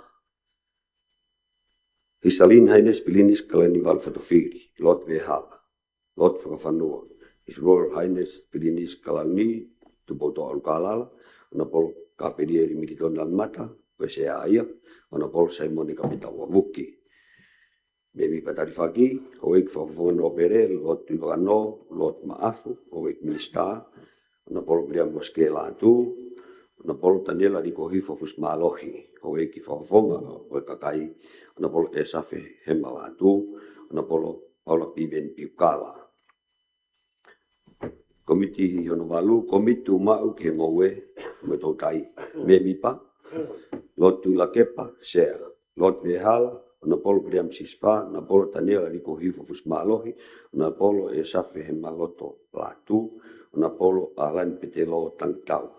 His Highness Pilinisi Kalaniuvalu Fatofili, Lord Vehala, Lord Fakafanua, His Royal Highness Pilinisi Kalauni Tupoutoʻa ʻUlukalala, Honourable Kapelieli Militoni Lanumata, ko e Sea ia, Honourable Saimone Kapitau ʻAvuki. Mēmipa Talifaki, Houʻeiki Fakafofonga Nōpele, Lord Tuʻivakanō, Lord Maʻafu, Houʻeiki Minisitā, Honourable Viliami Mosikē Lātū, Honourable Taniela Liko Hihifo Fusimālohi, Houʻeiki Fakafofonga ʻo e kakai, Honourable ʻEsafe Hema Lātū, Honourable Paula Piveni Piukala. Kōmiti hono valu, Kōmiti Tuʻumaʻu ki he Ngoue mo e Toutai, mēmipa Lord Tuʻilakepa, Sea, Lord Vehala, Honourable Viliami Sisifā, Honourable Taniela Liko Hihifo Fusimālohi, Honourable ʻEsafe Hemaloto Lātū, Honourable ʻAlani Petelō Tangitau.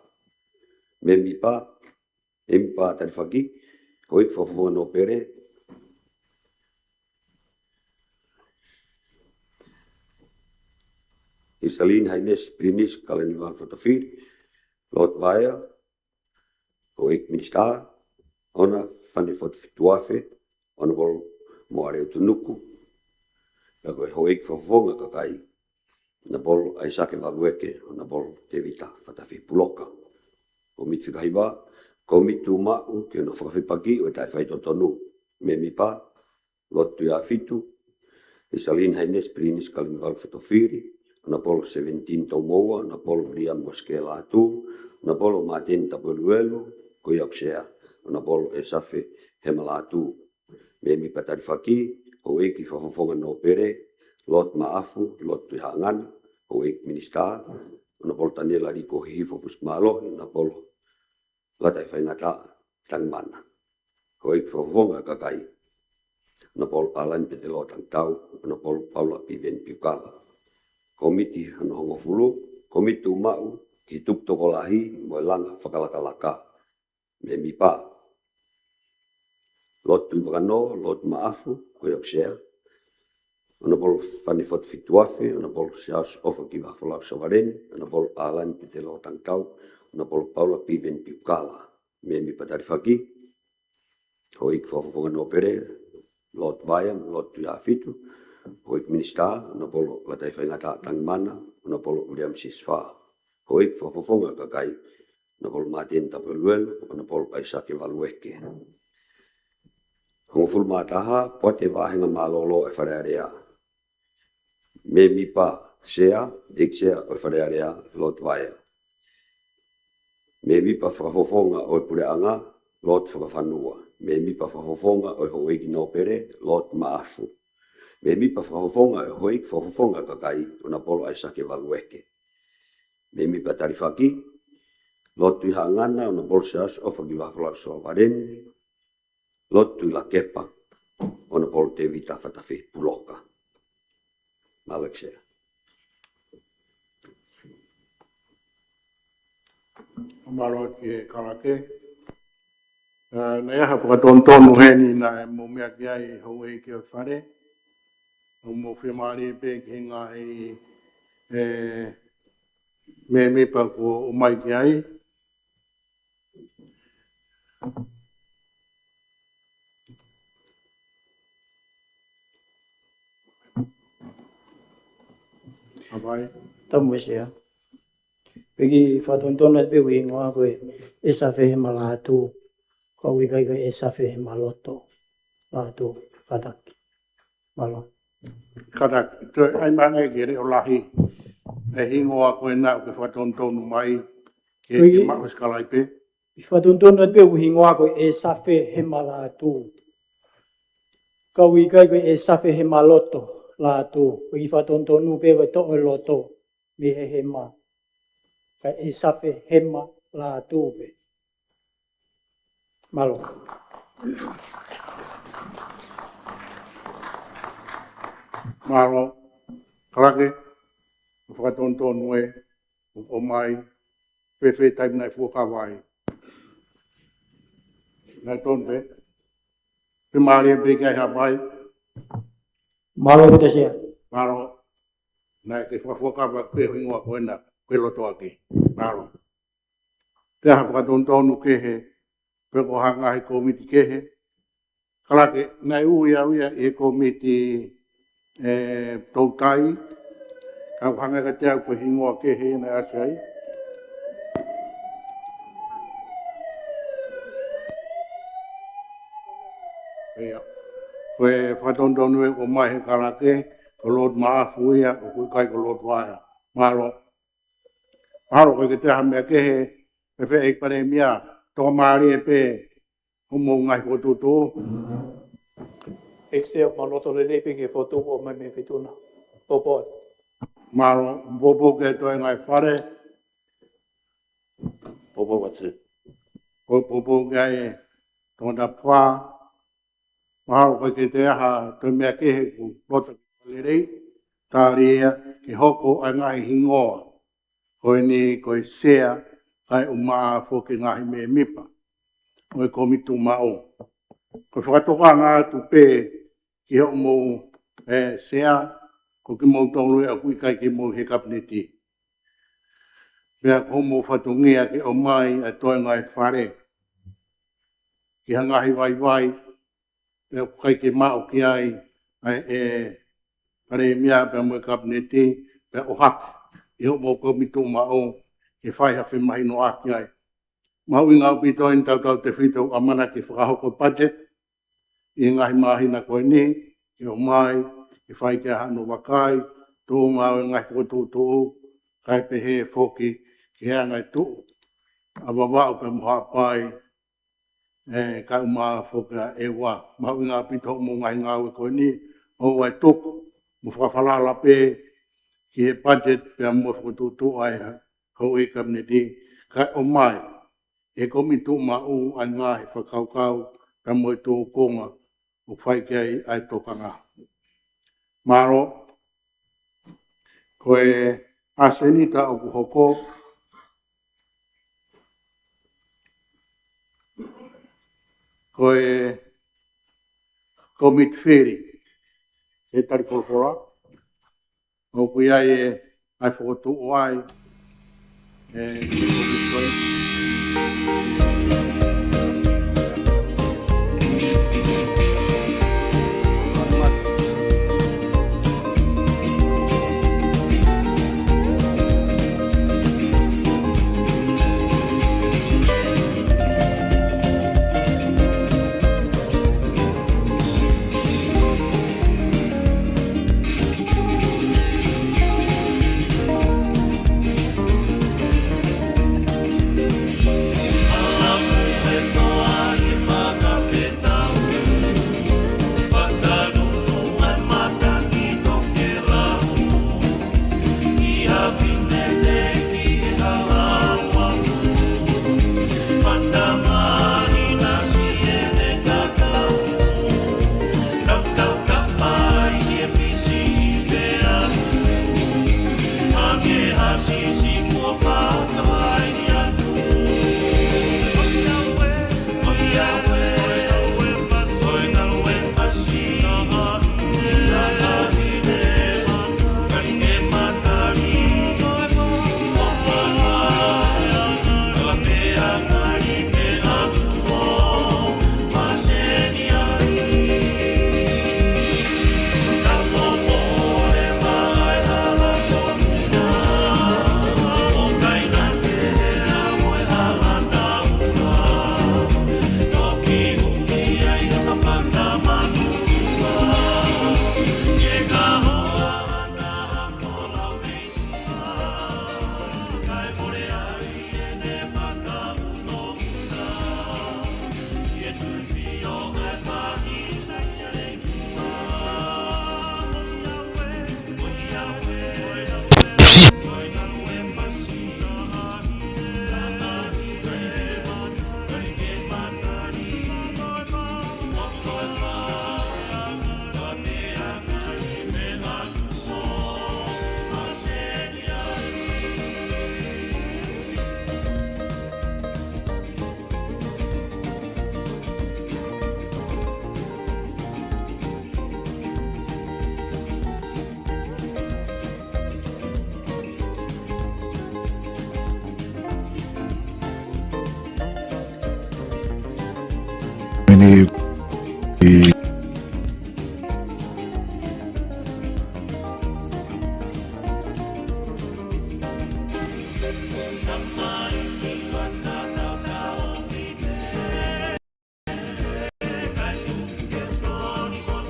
Mēmipa, mēmipa Talifaki, Houʻeiki Fakafofonga Nōpele, His Highness Pilinisi Kalaniuvalu Fatofili, Lord Vaea, Houʻeiki Minisitā, Honourable Fane Fotu Fituafe, Honourable Moale ʻOtunuku, pea ko e Houʻeiki Fakafofonga kakai, Honourable ʻAisake Valueke, Honourable Tevita Fatafehi Puloka. Kōmiti fika hiva, Kōmiti Tuʻumaʻu ki hono fakafepakiʻi ʻo e Taʻefaitotonu, mēmipa Lord Tuʻiʻāfitu, His Highness Pilinisi Kalaniuvalu Fatofili, Honourable Sevenitini Toumoua, Honourable Viliami Mosikē Lātū, Honourable Māteni Tapueluelu, ko ia ʻoku Sea, Honourable ʻEsafe Hema Lātū. Mēmipa Talifaki, Houʻeiki Fakafofonga Nōpele, Lord Maʻafu, Lord Tuʻihaʻangana, Houʻeiki Minisitā, Honourable Taniela Liko Hihifo Fusimālohi, Honourable Lātaifaingataʻa Tangimana. Houʻeiki Fakafofonga kakai, Honourable ʻAlani Petelō Tangitau, Honourable Paula Piveni Piukala. Kōmiti hono hongofulu, Kōmiti Tuʻumaʻu ki he Tupu Tokolahi mo e Langa Fakalakalaka, mēmipa Lord Tuʻivakanō, Lord Maʻafu, ko ia ʻoku Sea, Honourable Fane Fotu Fituafe, Honourable Siaosi ʻOfa Kivafolau Sovaleni, Honourable ʻAlani Petelō Tangitau, Honourable Paula Piveni Piukala. Mēmipa Talifaki, Houʻeiki Fakafofonga Nōpele, Lord Vaea, Lord Tuʻiʻāfitu, Houʻeiki Minisitā, Honourable Lātaifaingataʻa Tangimana, Honourable Viliami Sisifā. Houʻeiki Fakafofonga kakai, Honourable Māteni Tapueluelu, Honourable ʻAisake Valueke. Hongofulu mā taha, Poate Vāhenga Mālōlō ʻo e Fale Alea, mēmipa Sea, ʻEiki Sea ʻo e Fale Alea, Lord Vaea. Mēmipa Fakafofonga ʻo e Puleʻanga, Lord Fakafanua. Mēmipa Fakafofonga ʻo e Houʻeiki Nōpele, Lord Maʻafu. Mēmipa Fakafofonga ʻo e Houʻeiki Fakafofonga ʻo e Kakai, Onapolo ʻAisake Valueke. Mēmipa Talifaki, lotu ʻi Haʻangana, Onapolo Siaosi ʻOfa ki Vahaʻafolau Solovaleni, lotu ʻi Lakepa, Onapolo Tēvita Fatafehi Puloka. Mālō Sea. Mālō atu ki he Kalake. Ā, naʻe ʻi ai ha fakatonutonu heni naʻe mou meʻa ki ai, houʻeiki ʻo e fale. ʻOku mou fiemālie pē ki he ngaahi, ē, mēmipa kuo ʻomai ki ai. Hapai. Tamu Sea. Pea kiʻi fakatonutonu atu pē ʻeku hingoa ko e ʻEsafe Hema Lātū. Ka ʻoku ʻikai ko e ʻEsafe Hema Loto Lātū. Kātaki. Mālō. Kātaki, toe ʻai mai ange ke leʻo lahi e hingoa ko ena ʻoku ke fakatonutonu mai ke, ʻoi, ke maʻu sikalaipe. Kiʻi fakatonutonu atu pē ʻeku hingoa ko e ʻEsafe Hema Lātū. Ka ʻoku ʻikai ko e ʻEsafe Hema Loto Lātū. Ko e kiʻi fakatonutonu pē ko e toʻo e loto mei he hema. Ka ʻEsafe Hema Lātū pē. Mālō. Mālō. Kalake, fakatonutonu ē, ʻomai, fēfē taimi naʻe fuakava ai? Naʻe tonu pē? Fiemālie pē ki ai, Hapai. Mālō Sea. Mālō. Naʻe ke fakafuakava pē hingoa ko ena, ko e loto ʻaki. Mālō. Toe ha fakatonutonu kehe, pe ko ha ngaahi kōmiti kehe? Kalake, naʻe ui au ia ʻi he kōmiti, ē, toutai, ka ʻoku hangē kiate au ko e hingoa kehe naʻe ʻasi ai. ʻIo. Ko e fakatonutonu ē ʻoku ʻomai he Kalake, ko Lord Maʻafu ia, ʻoku ʻikai ko Lord Vaea. Mālō. Mahalo ʻoku ʻikai ke toe ʻi ai ha meʻa kehe, pea fēfē ʻEiki Palēmia, tokamālie pē hoʻomou ngaahi fokotuʻutuʻu. ʻEiki Sea, mau loto lelei pē ki he fokotuʻu ʻoku ʻomai mei he Feituʻu na. Poupou. Mālō, poupou ki he Toenga ʻo e Fale. Poupou atu. Poupou ki ai Tongatapu Fā. Mahalo ʻoku ʻikai ke toe ʻi ai ha toe meʻa kehe, ʻoku loto lelei, tali ia ke hoko ʻa e ngaahi hingoa ko eni ko e Sea, kae ʻumaʻā foki e ngaahi mēmipa ʻo e Kōmiti Tuʻumaʻu. Ko e fakatokanga atu pē ki hoʻomou, ē, Sea, ko kimoutolu ē ʻoku ʻikai ke mou ʻi he Kapineti. Pea ko hoʻomou fatongia ke ʻomai ʻa e Toenga ʻo e Fale ki ha ngaahi vaivai, pea ʻoku ʻikai ke maʻu ki ai ʻa e, ē, Palēmia pea mo e Kapineti, pea ʻohake ʻi hoʻomou Kōmiti Tuʻumaʻu ke fai ha femahinoʻaki ai. Mahuʻinga ʻaupito eni tautautefito ʻamanaki ke fakahoko e budget ʻi he ngaahi māhina ko eni, ke ʻomai, ke fai ki ai hano vakai, tuʻunga ʻo e ngaahi fokotuʻutuʻu, kae pehē foki ki he anga e tuʻu ʻa Vavaʻu pea mo Haʻapai, ē, kae ʻumaʻā foki ʻa ʻEua. Mahuʻinga ʻaupito hoʻomou ngaahi ngāue ko eni, ʻoua ʻe tuku mo fakafalala pē ki he budget pea mo e fokotuʻutuʻu ʻa e houʻeiki Kapineti, kae ʻomai ʻe he Kōmiti Tuʻumaʻu ʻa e ngaahi fakakaukau pea mo e tūkunga ʻoku fai ki ai ʻa e tokanga. Mālō. Ko e ʻasenita ʻoku hoko, ko e kōmiti fili, ʻe tali folofola, ʻoku ʻi ai ē, ʻa e fokotuʻu ai, ē, Meni i